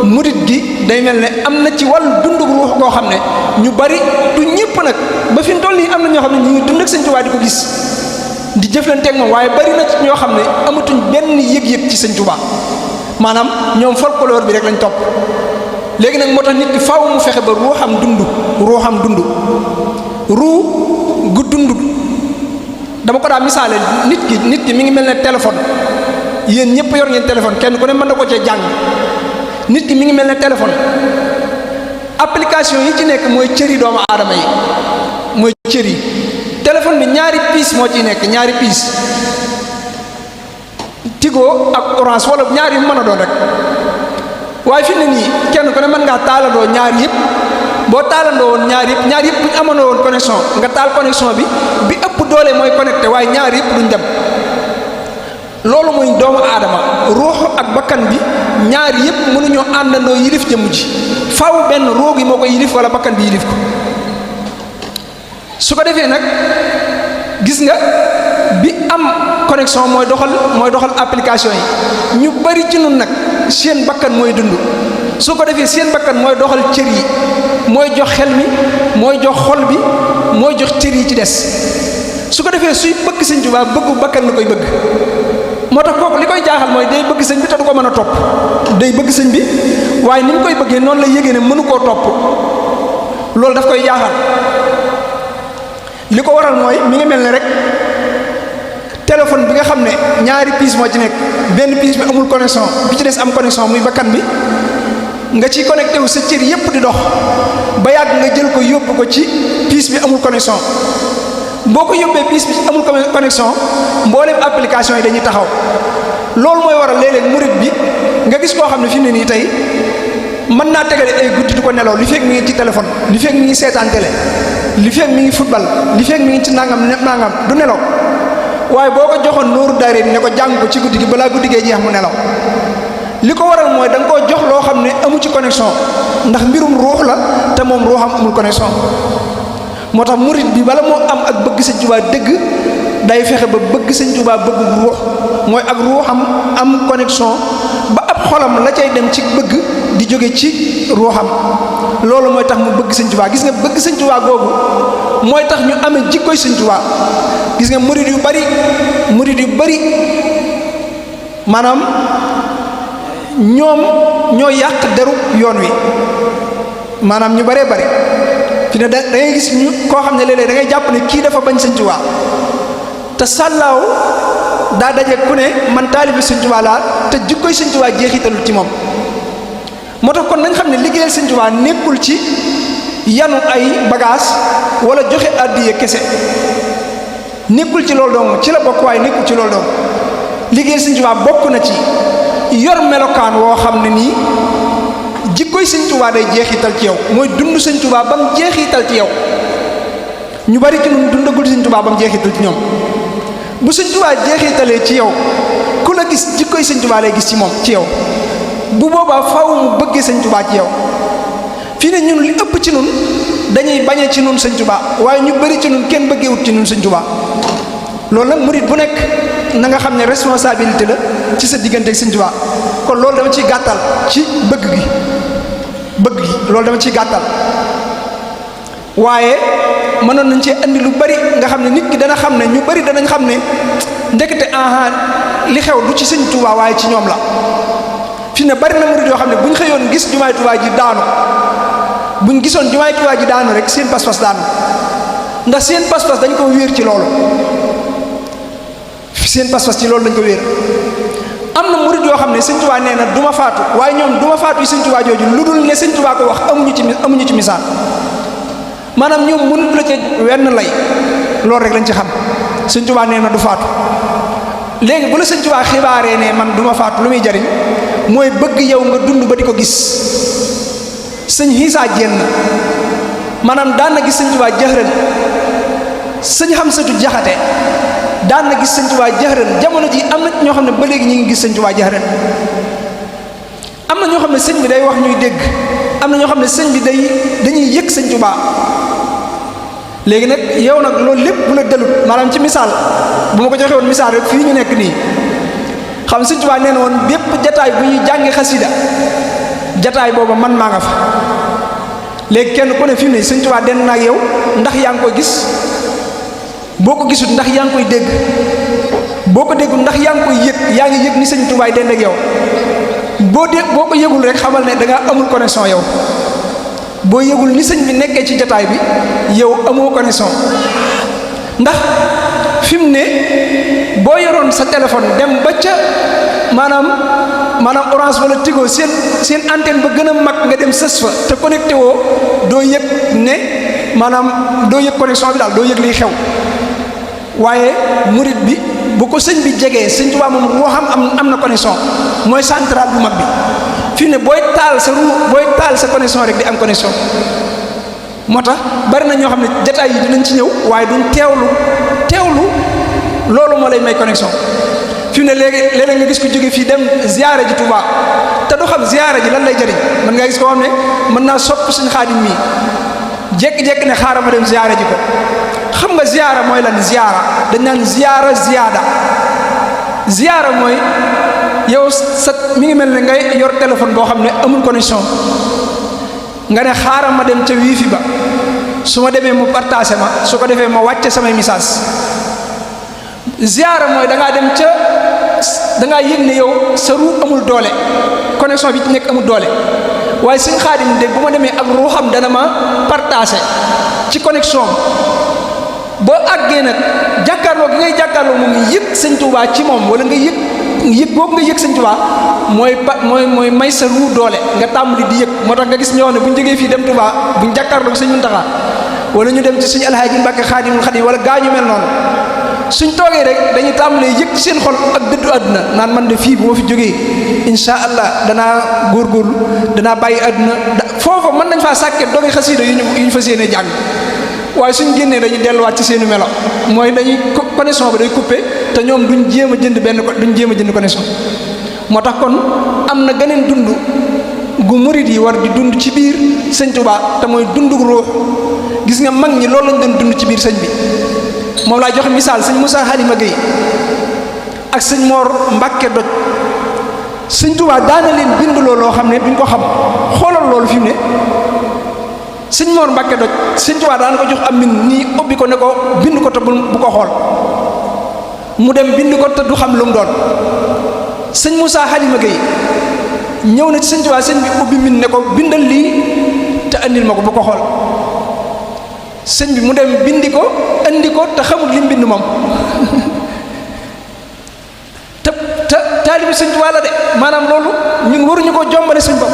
[SPEAKER 1] murit gi day mel ne am na ci wàllu dundu ruux koo xam ne ñu bari du ñëpp nag ba fi mu toll nii am na ñoo xam ne ñu ngi dund ak Sëñ Tuubaa di ko gis di jëflanteeg moom waaye bari na ci ñoo xam ne amatuñ benn yëg-yëg ci Sëñ Tuubaa maanaam ñoom folklore bi rek lañ topp léegi nag moo tax nit ki faaw mu fexe ba ruuxam dund ruu gu dund dama ko daa misaale nit ki mi ngi mel ne téléphone yéen ñëpp yor ngeen téléphone kenn ku ne mën na ko cee jàng nit ki mi ngi mel ne téléphone application yi ci nekk mooy cëri doomu aadama yi mooy cëri téléphone bi ñaari piis moo ciy nekk ñaari piis Tigo ak Orange wala ñaar yu mën a doon rek waaye fi ne nii kenn ku ne mën ngaa taalandoo ñaar yëpp boo taalandoo woon ñaar yëpp bu ñu amoon woon connexion nga taal connexion bi ëpp doole mooy connecté waaye ñaar yëpp duñ dem loolu mooy doomu aadama ruux ak bakkan bi ñaar yëpp mënuñoo àndandoo yilif jëmm ji faaw benn ruux gi moo ko yilif wala bakkan bi yilif ko su ko defee nag gis nga bi am connexion mooy doxal application yi ñu bari ci nun nag seen bakkan mooy dund su ko defee seen bakkan mooy doxal cër yi mooy jox xel mi mooy jox xol bi mooy jox cër yi ci des su ko defee suy bëgg sëñ Tuubaa bëggu bakkan la koy bëgg moo tax kooku li koy jaaxal mooy day bëgg sëñ bi te du ko mën a topp day bëgg sëñ bi waaye ni mu koy bëggee noonu la yégée ne mënu koo topp loolu daf koy jaaxal li ko waral mooy mi ngi mel ne rek téléphone bi nga xam ne ñaari piis moo ci nekk benn piis bi amul connexion bi ci des am connexion muy bakkan bi nga ci connecté wu sa cër yépp di dox ba yàgg nga jël ko yóbbu ko ci piis bi amul connexion boo ko yóbbee piis bi amul connexion mboolem application yi dañuy taxaw loolu mooy waral léeg-léeg murit bi nga gis koo xam ne fi mu ne nii tey mën naa tegale ay guddi du ko nelaw li fekk mi ngi ci téléphone li fekk mi ngi seetaan télé li fekk mi ngi football li fekk mi ngi ci nangam du nelaw waaye boo ko joxoon nooru daare ne ko jàng ko ci guddi gi balaa guddi gee jeex mu nelaw li ko waral mooy da nga koo jox loo xam ne amu ci connexion ndax mbirum ruux la te moom ruuxam amul connexion moo tax murit bi bala moo am ak bëgg sëñ Tuubaa dëgg day fexe ba bëgg sëñ Tuubaa bëgg ruux mooy ak ruuxam am connexion ba ab xolam la cay dem ci bëgg di jóge ci ruuxam loolu mooy tax mu bëgg sëñ Tuubaa gis nga bëgg sëñ Tuubaa googu mooy tax ñu amee jikkoy sëñ Tuubaa gis nga murit yu bari maanaam ñoom ñoo yàq deru yoon wi maanaam ñu baree bari fi ne da ngay gis ñu koo xam ne léeg-léeg da ngay jàpp ne kii dafa bañ sëñ Tuubaa te sàllaaw daa daje ku ne man taalibi sëñ Tuubaa laa te jikkoy sëñ Tuubaa jeexitalul ci moom moo tax kon nañ xam ne liggéeyal sëñ Tuubaa nekkul ci yanu ay bagage wala joxe àddiya kese nekkul ci loolu dong ci la bokk waaye nekkul ci loolu dong liggéeyal sëñ Tuubaa bokk na ci yor melokaan woo xam ne nii jikkoy sëñ Tuubaa day jeexital ci yow mooy dund sëñ Tuubaa ba mu jeexital ci yow ñu bari ci ñun dundagul sëñ Tuubaa ba mu jeexital ci ñoom bu sëñ Tuubaa jeexitalee ci yow ku la gis jikkoy sëñ Tuubaa lay gis ci moom ci yow bu boobaa faaw mu bëggee sëñ Tuubaa ci yow fii ne ñun li ëpp ci ñun dañuy bañee ci ñun sëñ Tuubaa waaye ñu bari ci ñun kenn bëggeewut ci ñun sëñ Tuubaa loolu nag murit bu nekk na nga xam ne responsabilité la ci sa diggante ak sëñ Tuubaa kon loolu dama ciy gàttal ci bëgg gi loolu dama ciy gàttal waaye mënoon nañ cee andi lu bari nga xam ne nit ki dana xam ne ñu bari danañ xam ne ndekete li xew du ci sëñ Tuubaa waaye ci ñoom la fi ne bari na murid yoo xam ne bu ñu xëyoon gis jumaay Tuubaa ji daanu buñ gisoon jumaay Tuubaa ji daanu rek seen pas-pas daanu ndax seen pas-pas dañ ko wéer ci loolu seen pas-pas ci loolu dañ ko wéer am na murid yoo xam ne sëñ Tuubaa nee na du ma faatu waaye ñoom du ma faatu yi sëñ Tuubaa jooju lu dul ne sëñ Tuubaa ko wax amuñu ci misaal maanaam ñoom mënut la ca wenn lay loolu rek lañ ci xam sëñ Tuubaa nee na du faatu léegi bu la sëñ Tuubaa xibaaree ne man du ma faatu lu muy jariñ mooy bëgg yow nga dund ba di ko gis sëñ Xiisaa Jenn maanaam daan na gis sëñ Tuubaa jëxërën sëñ Xamsatu Jaxate daan na gis sëñ Tuubaa jëxërën jamono ji am na ñoo xam ne ba léegi ñu ngi gis sëñ Tuubaa jëxërën am na ñoo xam ne sëñ bi day wax ñuy dégg am na ñoo xam ne sëñ bi dañuy yëg sëñ Tuubaa léegi nag yow nag loolu lépp bu la dëlut maanaam ci misaal bu ma ko joxe woon misaal rek fii ñu nekk nii xam sëñ Tuubaa nee na woon bépp jataay bu ñuy jàngi xasida jataay booba man maa nga fa léegi kenn ku ne fi mu ne sëñ Tuubaa den na ak yow ndax yaa ngi koy gis boo ko gisut ndax yaa ngi koy dégg boo ko déggul ndax yaa ngi koy yëg yaa ngi yëg ni sëñ Tuubaa den ak yow boo ko yëgul rek xamal ne da nga amul connexion yow boo yëgul ni sëñ bi nekkee ci jataay bi yow amoo connexion ndax fi mu ne boo yoroon sa téléphone dem ba ca maanaam Orange wala Tigo seen antenne ba gën a mag nga dem sës fa te connecté woo doo yëg ne maanaam doo yëg connexion bi daal doo yëg liy xew waaye murit bi bu ko sëñ bi jegee sëñ Tuubaa moom ruuxam am na connexion mooy central bu mag bi fi ne booy taal sa connexion rek di am connexion moo tax bari na ñoo xam ne jataay yi dinañ ci ñëw waaye duñ teewlu loolu moo lay may connexion. fi mu ne léeg-léeg nga gis ko jóge fii dem ziyaara ji Touba te du xam ziyaara ji lan lay jëriñ. mën nga gis ko xam ne mën naa sopp suñu Xaadim mii jékki-jékki ne xaaral ma dem ziyaara ji ko. xam nga ziyaara mooy lan? ziyaara dañ naan ziyaara ziyaada. ziyaara mooy yow mi ngi mel ne ngay yor téléphone boo xam ne amul connexion nga ne xaaral ma dem ca wifi ba su ma demee mu partagé ma su ko defee ma wàcce samay message. ziyaara mooy da ngaa dem ca da ngaa yëg ne yow sa ruu amul doole, connexion bi ci nekk amul doole, waaye Sëñ Xaadim de bu ma demee ak ruuxam dana ma partagé ci connexion boo àggee nag jàkkaarloo gi ngay jàkkaarloo moom yëg Sëñ Tuubaa ci moom, wala nga yëg boobu nga yëg Sëñ Tuubaa mooy may sa ruu doole nga tàmbali di yëg. moo tax nga gis ñoo ne bu ñu jógee fii dem Tuubaa bu ñu jàkkaarloo Sëñ Muntaxaa wala ñu dem ci suñu Alhaaji Mbàkke Xaadimul Xaadim wala gaañu mel noonu, suñ toogee rek dañuy tàmbalee yëg ci seen xol ak dëddu àdduna naan man de fii bu ma fi jógee insha allah danaa góorgóorlu, danaa bàyyi àdduna foofa mën nañ faa sàkket doogi xasiida yu ñu fas yéene jàng, waaye suñ génnee dañuy delluwaat ci seeni melo, mooy dañuy connexion ba day coupé te ñoom duñ jéem a jënd connexion. moo tax kon am na geneen dund gu murit yi war di dund ci biir Sëñ Tuubaa te mooy dundu ruux. gis nga mag ñi loolu lañ doon dund ci biir sëñ bi. moom laa joxe misaal sëñ Moussa Halima Gueye ak sëñ Mor Mbacke Doj. Sëñ Tuubaa daana leen bind loo xam ne duñ ko xam. xoolal loolu fi mu ne sëñ Mor Mbacke Doj Sëñ Tuubaa daan ko jox am mbind nii ubbi ko ne ko bind ko te bu ko xool mu dem bind ko te du xam lu mu doon. sëñ Moussa Halima Gueye ñëw na ci Sëñ Tuubaa sëñ bi ubbi mbind ne ko bindal lii te andil ma ko bu ko xool. sëñ bi mu dem bindi ko andi ko te xamul lim bind moom te taalibi Sëñ Tuubaa la de, maanaam loolu ñun waruñu ko jombale suñ bopp.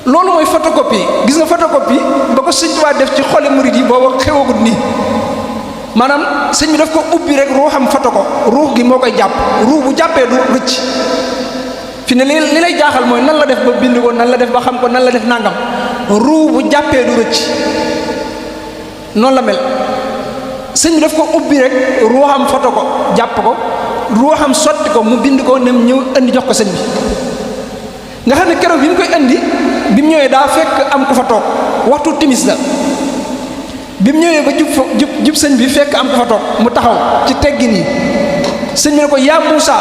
[SPEAKER 1] loolu mooy photocopie. gis nga photocopie ba ko Sëñ Tuubaa def ci xoli murid yi booba xewagut nii, maanaam sëñ bi daf ko ubbi rek ruuxam foto ko, ruux gi moo koy jàpp, ruux bu jàppee du rëcc. fi ne li lay jaaxal mooy nan la def ba bind ko, nan la def ba xam ko, nan la def nangam. ruu bu jàppee du rëcc, noonu la mel. sëñ bi daf ko ubbi rek ruuxam foto ko jàpp ko, ruuxam sotti ko mu bind ko nem ñëw andi jox ko sëñ bi. nga xam ne keroog bi mu koy andi bi mu ñëwee daa fekk am ku fa toog, waxtu timis la. bi mu ñëwee ba jub sëñ bi fekk am ku fa toog mu taxaw ci teggin yi. sëñ bi ne ko yaa Muusa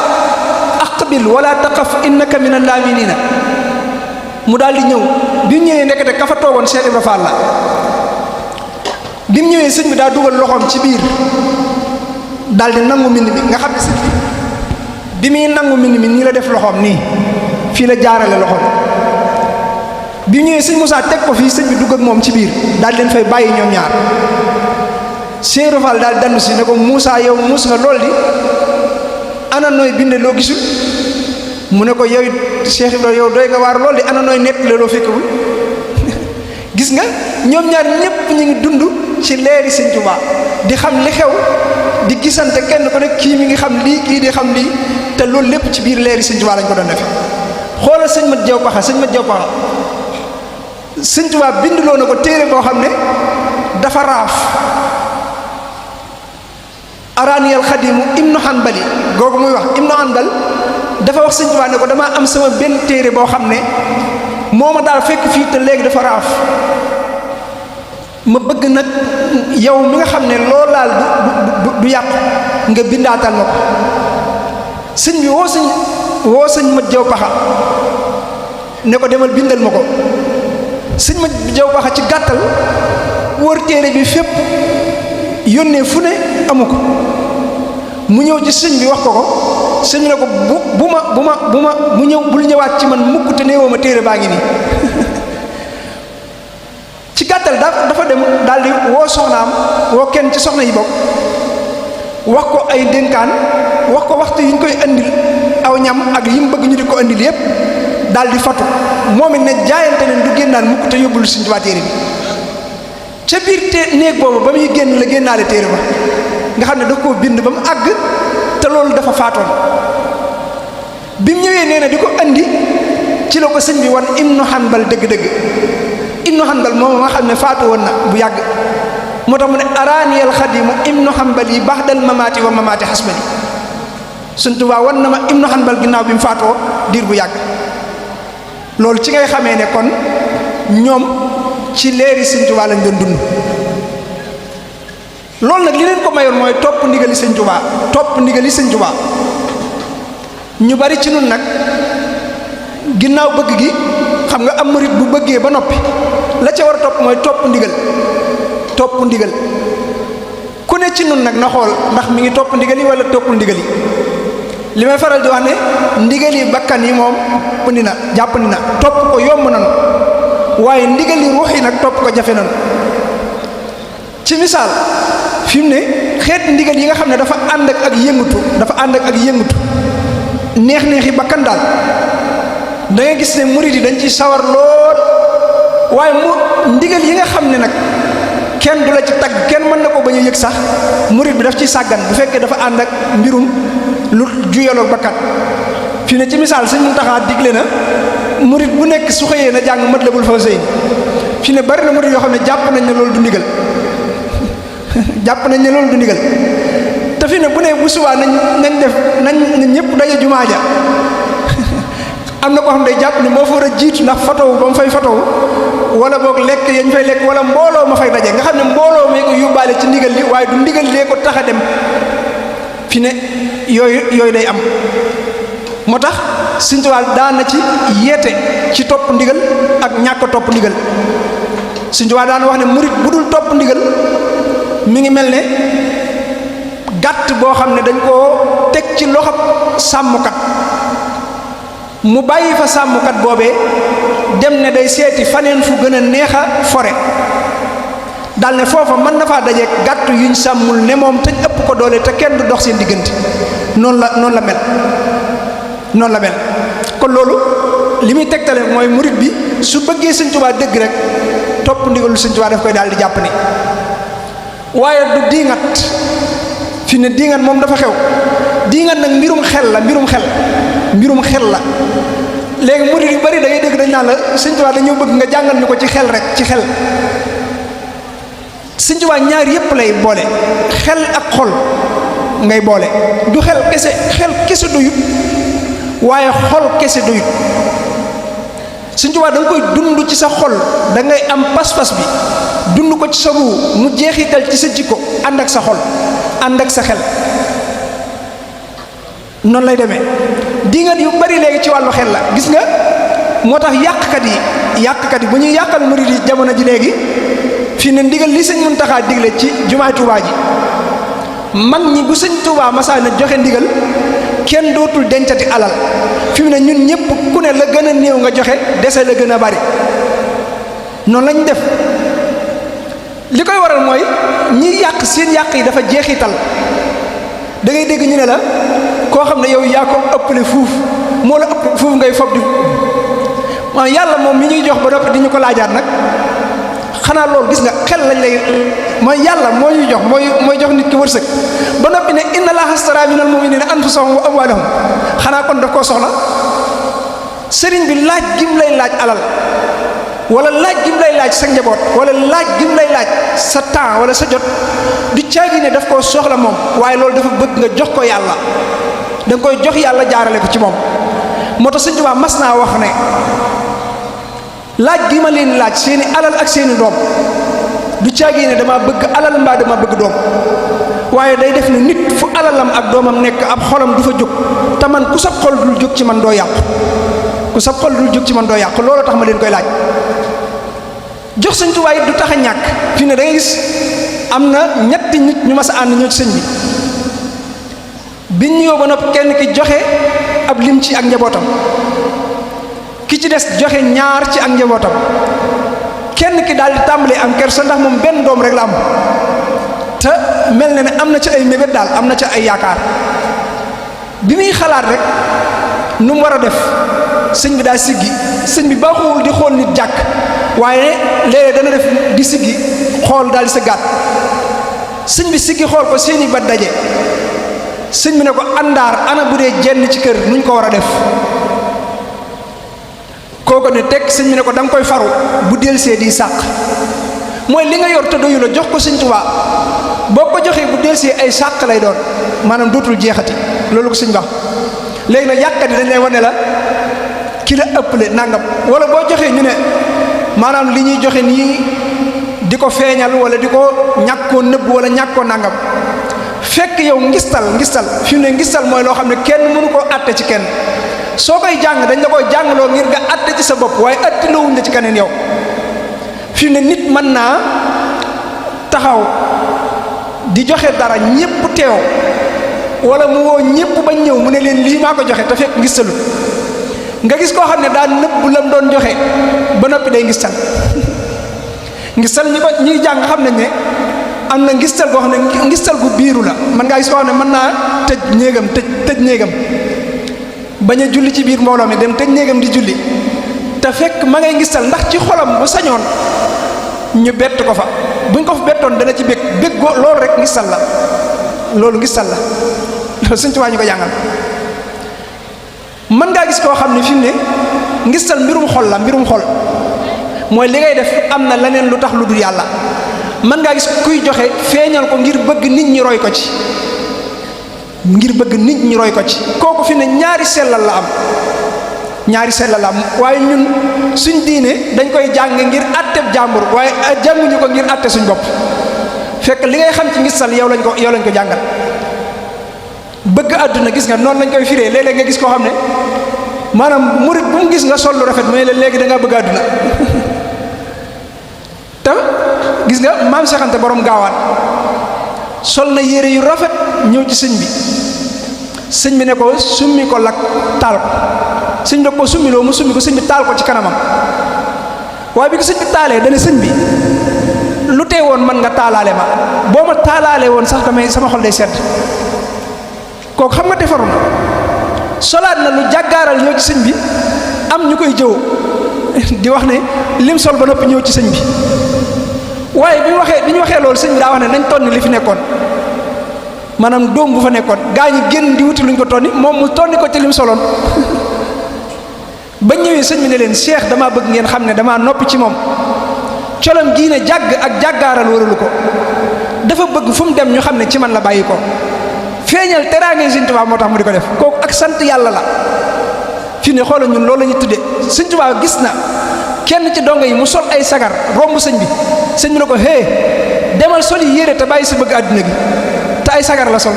[SPEAKER 1] aqbil wala taqaf innaka minal laaminina. mu daal di ñëw bi mu ñëwee ndekete ka fa toogoon Cheikh Ibra Fall la. bi mu ñëwee sëñ bi daa dugal loxoom ci biir daal di nangu mbind mi, nga xam ne sëñ bi muy nangu mbind mi nii la def loxoom nii fii la jaarale loxoom. bi mu ñëwee sëñ Moussa teg ko fii sëñ bi dugg ak moom ci biir daal di leen fay bàyyi ñoom ñaar. Cheikh Ibra Fall daal dandu si ne ko Moussa yow muus nga lool di ana nooy binde loo gisul. mu ne ko yow Cheikh Ibra yow doy nga waar lool di ana nooy nett loo fekkul. gis nga ñoom ñaar ñëpp ñu ngi dund ci leeri Sëñ Tuubaa di xam li xew di gisante kenn ko nekk kii mi ngi xam lii kii di xam lii te loolu lépp ci biir leeri Sëñ Tuubaa lañ ko doon defe. xoolal sëñ Mat Jaw Paxa Sëñ Tuubaa bindloo na ko téere boo xam ne dafa raaf. Araaniyal Xadimu Ibnu Hanbali googu muy wax Ibnu Hanbal dafa wax Sëñ Tuubaa ne ko damaa am sama benn téere boo xam ne moo ma daal fekk fii te léegi dafa raaf, ma bëgg nag yow mi nga xam ne loolu laal du yàqu nga bindaatal ma ko. sëñ bi woo sëñ Mat Jaw Paxa ne ko demal bindal ma ko. sëñ Mat Jaw Paxa ci gàttal wër téere bi fépp yónnee fu ne amu ko, mu ñëw ci sëñ bi wax ko sëñ bi ne ko bu ñëw bul ñëwaat ci man mukk te néewoo ma téere baa ngi nii. ci gàttal dafa dem daal di woo soxnaam, woo kenn ci soxna yi bokk, wax ko ay dénkaan, wax ko waxtu yi ñu koy andil aw ñam ak yi mu bëgg ñu di ko andil yépp daal di fatu moom it ne jaayante leen du génnaan mukk te yóbbul Sëñ Tuubaa téere bi. ca biir néeg boobu ba muy génn la génnaale téere ba, nga xam ne daf koo bind ba mu àgg te loolu dafa faatoon. bi mu ñëwee nee na di ko andi ci la ko sëñ bi wan Ibnu Hanbal dëgg-dëgg. Ibnu Hanbal moom nga xam ne faatu woon na bu yàgg moo tax mu ne araaniyal xadimu ibnu hanbali baxdal mamaati wa mamaati xasbali Sëñ Tuubaa wan na ma ibnu hanbal ginnaaw bi mu faatoo diir bu yàgg loolu ci ngay xamee ne kon ñoom ci leeri Sëñ Tuubaa lañ doon dund loolu nag li leen ko mayoon mooy topp ndigali Sëñ Tuubaa topp ndigali Sëñ Tuubaa ñu bari ci nun nag ginnaaw bëgg gi xam nga am murit bu bëggee ba noppi la ca war a topp mooy topp ndigal ku ne ci nun nag na xool ndax mi ngi topp ndigal yi wala toppul ndigal yi li may faral di wax ne ndigal yi bakkan yi moom jàppandi na topp ko yomb nanu waaye ndigal yi ruux yi nag topp ko jafe nanu ci misaal fi mu ne xeet ndigal yi nga xam ne dafa ànd ak yëngutu neex-neexi bakkan daal da nga gis ne murid yi dañ ci sawar lool waaye ndigal yi nga xam ne nag kenn du la ci tagg kenn mën na ko bañ a yëg sax murid bi daf ci sàggan bu fekkee dafa ànd ak mbirum lu juyaloog bakkan fi ne ci misaal Sëñ Muntaxa digle na murid bu nekk su xëyee na jàng Matlabul Fawzayni fi ne bari na murid yoo xam ne jàpp nañ ne loolu du ndigal te fi ne bu ne bu subaa nañ ñëpp daje jumaa ja am na koo xam ne day jàpp ni moo fa war a jiitu ndax fotowu ba mu fay fotowu wala boog lekk yañ fay lekk wala mbooloo ma fay daje nga xam ne mbooloo mee ko yóbbaale ci ndigal li waaye du ndigal lee ko tax a dem fi ne yooyu day am moo tax Sëñ Tuubaa daan na ci yeete ci topp ndigal ak ñàkk topp ndigal Sëñ Tuubaa daan wax ne murit bu dul topp ndigal mi ngi mel ne gàtt boo xam ne dañ koo teg ci loxob sàmmkat mu bàyyi fa sàmmkat boobee dem ne day seeti faneen fu gën a neex a fore dal ne foofa mën na faa dajeek gàtt yuñ sàmmul ne moom te ëpp ko doole te kenn du dox seen diggante noonu la mel kon loolu li muy tegtale mooy murit bi su bëggee Sëñ Tuubaa dëgg rek topp ndigalu Sëñ Tuubaa daf koy daal di jàpp ni waaye du diingat fi ne diingat moom dafa xew diingat nag mbirum xel la léegi murid yu bari da ngay dégg dañ naan la Sëñ Tuubaa dañoo bëgg nga jàngal ñu ko ci xel rek ci xel Sëñ Tuubaa ñaar yépp lay boole xel ak xol ngay boole du xel kese doyut waaye xol kese doyut Sëñ Tuubaa da nga koy dund ci sa xol da ngay am pas-pas bi dund ko ci sa ruu mu jeexital ci sa jikko ànd ak sa xol ànd ak sa xel noonu lay demee dingat yu bari léegi ci wàllu xel la gis nga moo tax yàqkat yi bu ñuy yàqal murid yi jamono ji léegi fii ne ndigal li Sëñ Muntaxa digle ci jumaay Tuubaa ji mag ñi bu Sëñ Tuubaa masaana joxe ndigal kenn dootul dencati alal fi mu ne ñun ñëpp ku ne la gën a néew nga joxe dese la gën a bari noonu lañ def li koy waral mooy ñi yàq seen yàq yi dafa jeexital da ngay dégg ñu ne la koo xam ne yow yaa ko ëppale fuuf moo la ëpp fuuf ngay fob di maanaam yàlla moom mi ñuy jox ba noppi di ñu ko laajaat nag xanaa loolu gis nga xel lañ lay mooy yàlla moo ñuy jox mooy jox nit ki wërsëg ba noppi ne inna Allaaha ashtara minal mu'minina anfusahum wa amwaalahum xanaa kon daf koo soxla sëriñ bi laaj gim lay laaj alal wala laaj gim lay laaj sa njaboot wala laaj gim lay laaj sa temps wala sa jot du caagi ne daf koo soxla moom waaye loolu dafa bëgg nga jox ko yàlla da nga koy jox yàlla jaarale ko ci moom moo tax Sëñ Tuubaa mas naa wax ne laaj gi ma leen laaj seeni alal ak seeni doom du caagi ne dama bëgg alal mbaa dama bëgg doom waaye day def ne nit fu alalam ak doomam nekk ab xolam du fa jóg te man ku sab xol dul jóg ci man doo yàqu loolu tax ma leen koy laaj jox Sëñ Tuubaa it du tax a ñàkk fi ne da ngay gis am na ñetti nit ñu mas a ànd ñëw ci sëñ bi biñ ñëw ba noppi kenn ki joxe ab lim ci ak njabootam ki ci des joxe ñaar ci ak njabootam kenn ki daal di tàmbalee am kersa ndax moom benn doom rek la am te mel na ne am na ci ay mébét daal am na ci ay yaakaar bi muy xalaat rek nu mu war a def sëñ bi daal siggi sëñ bi baaxul di xool nit jàkk waaye léeg-léeg dana def di siggi xool daal di sa gàtt sëñ bi siggi xool ko seeni ba daje sëñ bi ne ko àndaar ana bu dee jenn ci kër nuñ ko war a def kooku ne teg sëñ bi ne ko da nga koy faru bu delsee di sàq mooy li nga yor te doyu la jox ko Sëñ Tuubaa boo ko joxee bu delsee ay sàq lay doon maanaam dootul jeexati loolu ko sëñ wax léegi nag yàqkat yi dañ lay wane la ki la ëpple nangam wala boo joxee ñu ne maanaam li ñuy joxe nii di ko feeñal wala di ko ñàkkoo nëbb wala ñàkkoo nangam fekk yow ngistal fi mu ne ngistal mooy loo xam ne kenn mënu koo àtte ci kenn soo koy jàng dañ la koy jàngloo ngir nga àtte ci sa bopp waaye àtte loowuñ la ci keneen yow fi mu ne nit mën naa taxaw di joxe dara ñépp teew wala mu woo ñépp bañ ñëw mu ne leen lii maa ko joxe te fekk ngistalu nga gis koo xam ne daa nëbb lam doon joxe ba noppi day ngistal ngistal ñuy jàng xam nañ ne am na ngistal goo xam ne ngistal gu biiru la man ngaa gis koo xam ne mën naa tëj néegam bañ a julli ci biir mbooloo mi dem tëj néegam di julli te fekk ma ngay ngistal ndax ci xolam bu sañoon ñu bett ko fa buñ ko fa bettoon dana ci bég loolu rek ngistal la loolu ngistal la loolu Sëñ Tuubaa ñu ko jàngal mën ngaa gis koo xam ne fi mu ne ngistal mbirum xol mooy li ngay def am na leneen lu tax lu dul yàlla mën ngaa gis kuy joxe feeñal ko ngir bëgg nit ñi roy ko ci kooku fi ne ñaari sellal la am waaye ñun suñ diine dañ koy jàng ngir àtteb jàmbur waaye jànguñu ko ngir àtte suñ bopp fekk li ngay xam ci ngistal yow lañ ko jàngal bëgg àdduna gis nga noonu lañ koy firee léeg-léeg nga gis koo xam ne maanaam murit bu mu gis nga sol lu rafet mooy la léegi da ngaa bëgg àdduna te gis nga maam Seex Anta borom gaawaan sol na yére yu rafet ñëw ci sëñ bi ne ko summi ko lak taal ko sëñ bi da ko summiloo mu summi ko sëñ bi taal ko ci kanamam waaye bi ko sëñ bi taalee dana sëñ bi lu tee woon man nga taalaale ma boo ma taalaale woon sax damay sama xol day sedd kooku xam nga defaru na solaat na lu jàggaaral ñëw ci sëñ bi am ñu koy jëw di wax ne lim sol ba noppi ñëw ci sëñ bi waaye bi ñu waxee loolu sëñ bi daa wax ne nañ tonni li fi nekkoon maanaam doom bu fa nekkoon gaa ñi génn di wuti luñ ko tonni moom mu tonni ko ci lim soloon ba ñëwee sëñ bi ne leen Cheikh damaa bëgg ngeen xam ne damaa noppi ci moom colam gii ne jàgg ak jàggaaral waralu ko dafa bëgg fu mu dem ñu xam ne ci man la bàyyi ko feeñal teraange Sëñ Tuubaa moo tax mu di ko def kooku ak sant yàlla la fi ne xoolal ñun loolu la ñu tuddee Sëñ Tuubaa gis na kenn ci dongo yi mu sol ay sagar romb sëñ bi ne ko demal sol yi yére te bàyyi sa bëgg àdduna gi te ay sagar la sol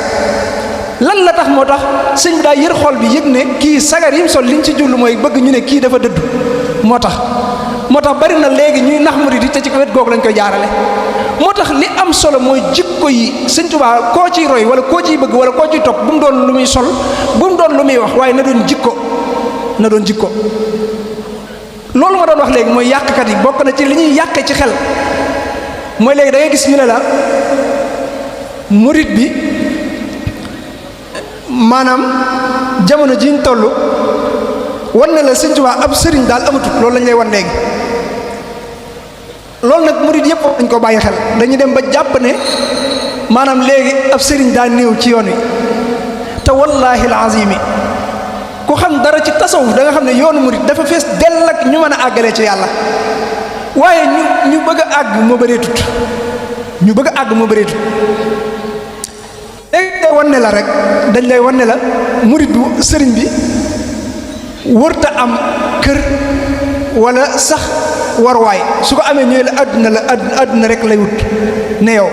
[SPEAKER 1] lan la tax moo tax sëñ bi daa yër xol bi yëg ne kii sagar yi mu sol liñ ci jullu mooy bëgg ñu ne kii dafa dëddu moo tax bari na léegi ñuy nax murid yi te ci ko wet googu lañ koy jaarale moo tax li am solo mooy jikko yi Sëñ Tuubaa koo ciy roy wala koo ciy bëgg wala koo ciy topp bu mu doon lu muy sol bu mu doon lu muy wax waaye na doon jikko loolu ma doon wax léegi mooy yàqkat yi bokk na ci li ñuy yàqe ci xel mooy léegi da ngay gis ñu ne la murid bi maanaam jamono ji ñu toll wan na la Sëñ Tuubaa ab sëriñ daal amatut loolu lañ lay wan léegi loolu nag murid yëpp dañ ko bàyyi xel dañuy dem ba jàpp ne maanaam léegi ab sëriñ daa néew ci yoon wi te wallaahi alazimi ku xam dara ci tasawuf da nga xam ne yoonu murid dafa fees dell ak ñu mën a àggalee ci yàlla waaye ñu bëgg a àgg moo bëreetut léegi day wan ne la rek dañ lay wan ne la murid bu sëriñ bi wërta am kër wala sax warwaay su ko amee ñëwee la àdduna rek lay wut ne yow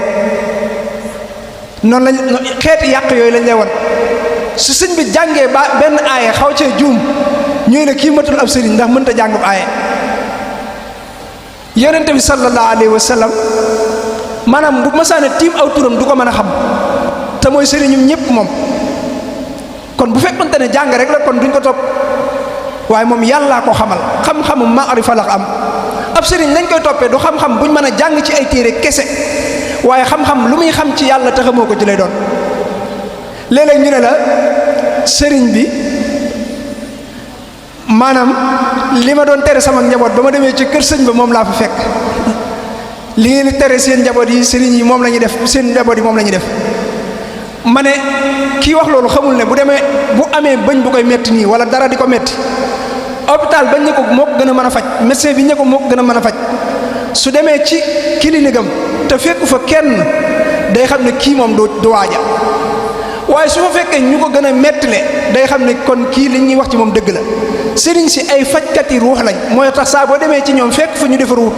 [SPEAKER 1] noonu lañ xeeti yàq yooyu lañ lay wan su sëñ bi jàngee ba benn aaye xaw cee juum ñëwee la kii matul ab sëriñ ndax mënta jàngub aaye yonente bi sallallahu alayhi wa sallam maanaam bu masaane tiim aw turam du ko mën a xam te mooy sëriñum ñëpp moom kon bu fekkonte ne jàng rek la kon duñ ko topp waaye moom yàllaa ko xamal xam-xamu maarifa la am ab sëriñ lañ koy toppee du xam-xam buñ mën a jàng ci ay téere kese waaye xam-xam lu muy xam ci yàlla te xamoo ko ci lay doon léeg-léeg ñu ne la sëriñ bi maanaam li ma doon tere sama njaboot ba ma demee ci kër sëñ ba moom laa fa fekk li ngeen di tere seen njaboot yi sëriñ yi moom la ñuy def seen njaboot yi moom la ñuy def ma ne kii wax loolu xamul ne bu amee bëñ bu koy metti nii wala dara di ko metti hôpital bañ ne ko moo ko gën a mën a faj médecin bi ne ko moo ko gën a mën a faj su demee ci clinique am te fekku fa kenn day xam ne kii moom du waaja waaye su fa fekkee ñu ko gën a mettile day xam ne kon kii li ñuy wax ci moom dëgg la. sëriñ si ay fajkat yi ruux lañ mooy tax saa boo demee ci ñoom fekk fa ñu defaruwut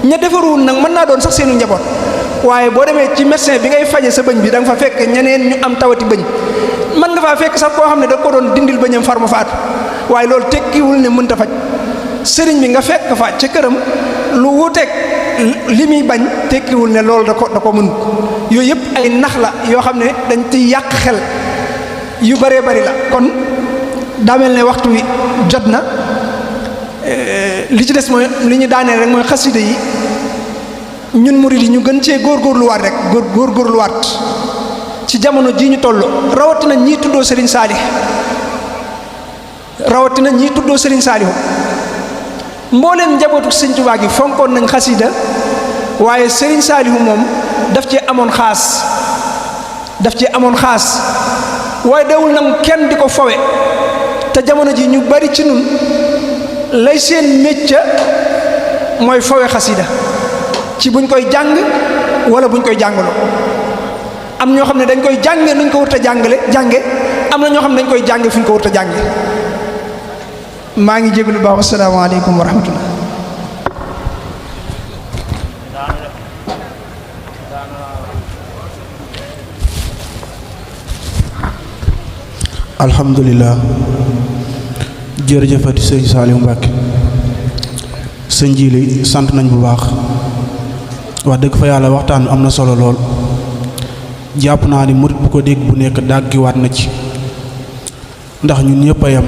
[SPEAKER 1] ña defaruwut nag mën naa doon sax seenu njaboot waaye boo demee ci médecin bi ngay faje sa bëñ bi da nga fa fekk ñeneen ñu am tawati bëñ mën nga faa fekk sax koo xam ne da ko doon dindil bëñam far mu faatu waaye loolu tekkiwul ne mënta faj sëriñ bi nga fekk fa ca këram lu wuuteeg li muy bañ tekkiwul ne loolu da ko mën yooyu yëpp ay nax la yoo xam ne dañ ciy yàq xel yu bëree bëri la kon daa mel ne waxtu wi jot na li ci des mooy li ñu daaneel rek mooy xasida yi ñun murid yi ñu gën cee góorgóorluwaat rek góorgóorluwaat ci jamono jii ñu toll rawatina ñii tuddoo Serigne Saliou mbooleem njabootu Sëriñ Tuubaa gi fonkoon nañ xasida waaye Serigne Saliou moom daf cee amoon xaas waaye dawul nag kenn di ko fowe te jamono ji ñu bari ci nun lay seen mécca mooy fowe xasida ci buñ koy jàng wala buñ koy jàngaloo am ñoo xam ne dañ koy jànge nuñ ko wut a jànge am na ñoo xam ne dañ koy jànge fu ñu ko wut a jànge maa ngi jégalu baax asalaamaaleykum wa rahmatullah.
[SPEAKER 2] alhamdulilah jërëjëfati sëñ Saliou Mbacke sëñ Jili sant nañ bu baax wax dëgg fa yàlla waxtaan bi am na solo lool jàpp naa ni murit bu ko dégg bu nekk dàggiwaat na ci ndax ñun ñëpp a yem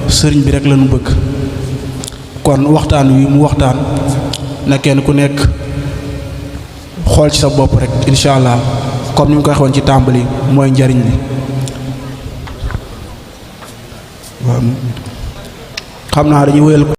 [SPEAKER 2] sëriñ bi rek lañu bëgg kon waxtaan wi mu waxtaan na kenn ku nekk xool ci sa bopp rek incha allah comme ni mu koy waxoon ci tàmbali mooy njariñ li xam naa dañuy wéyal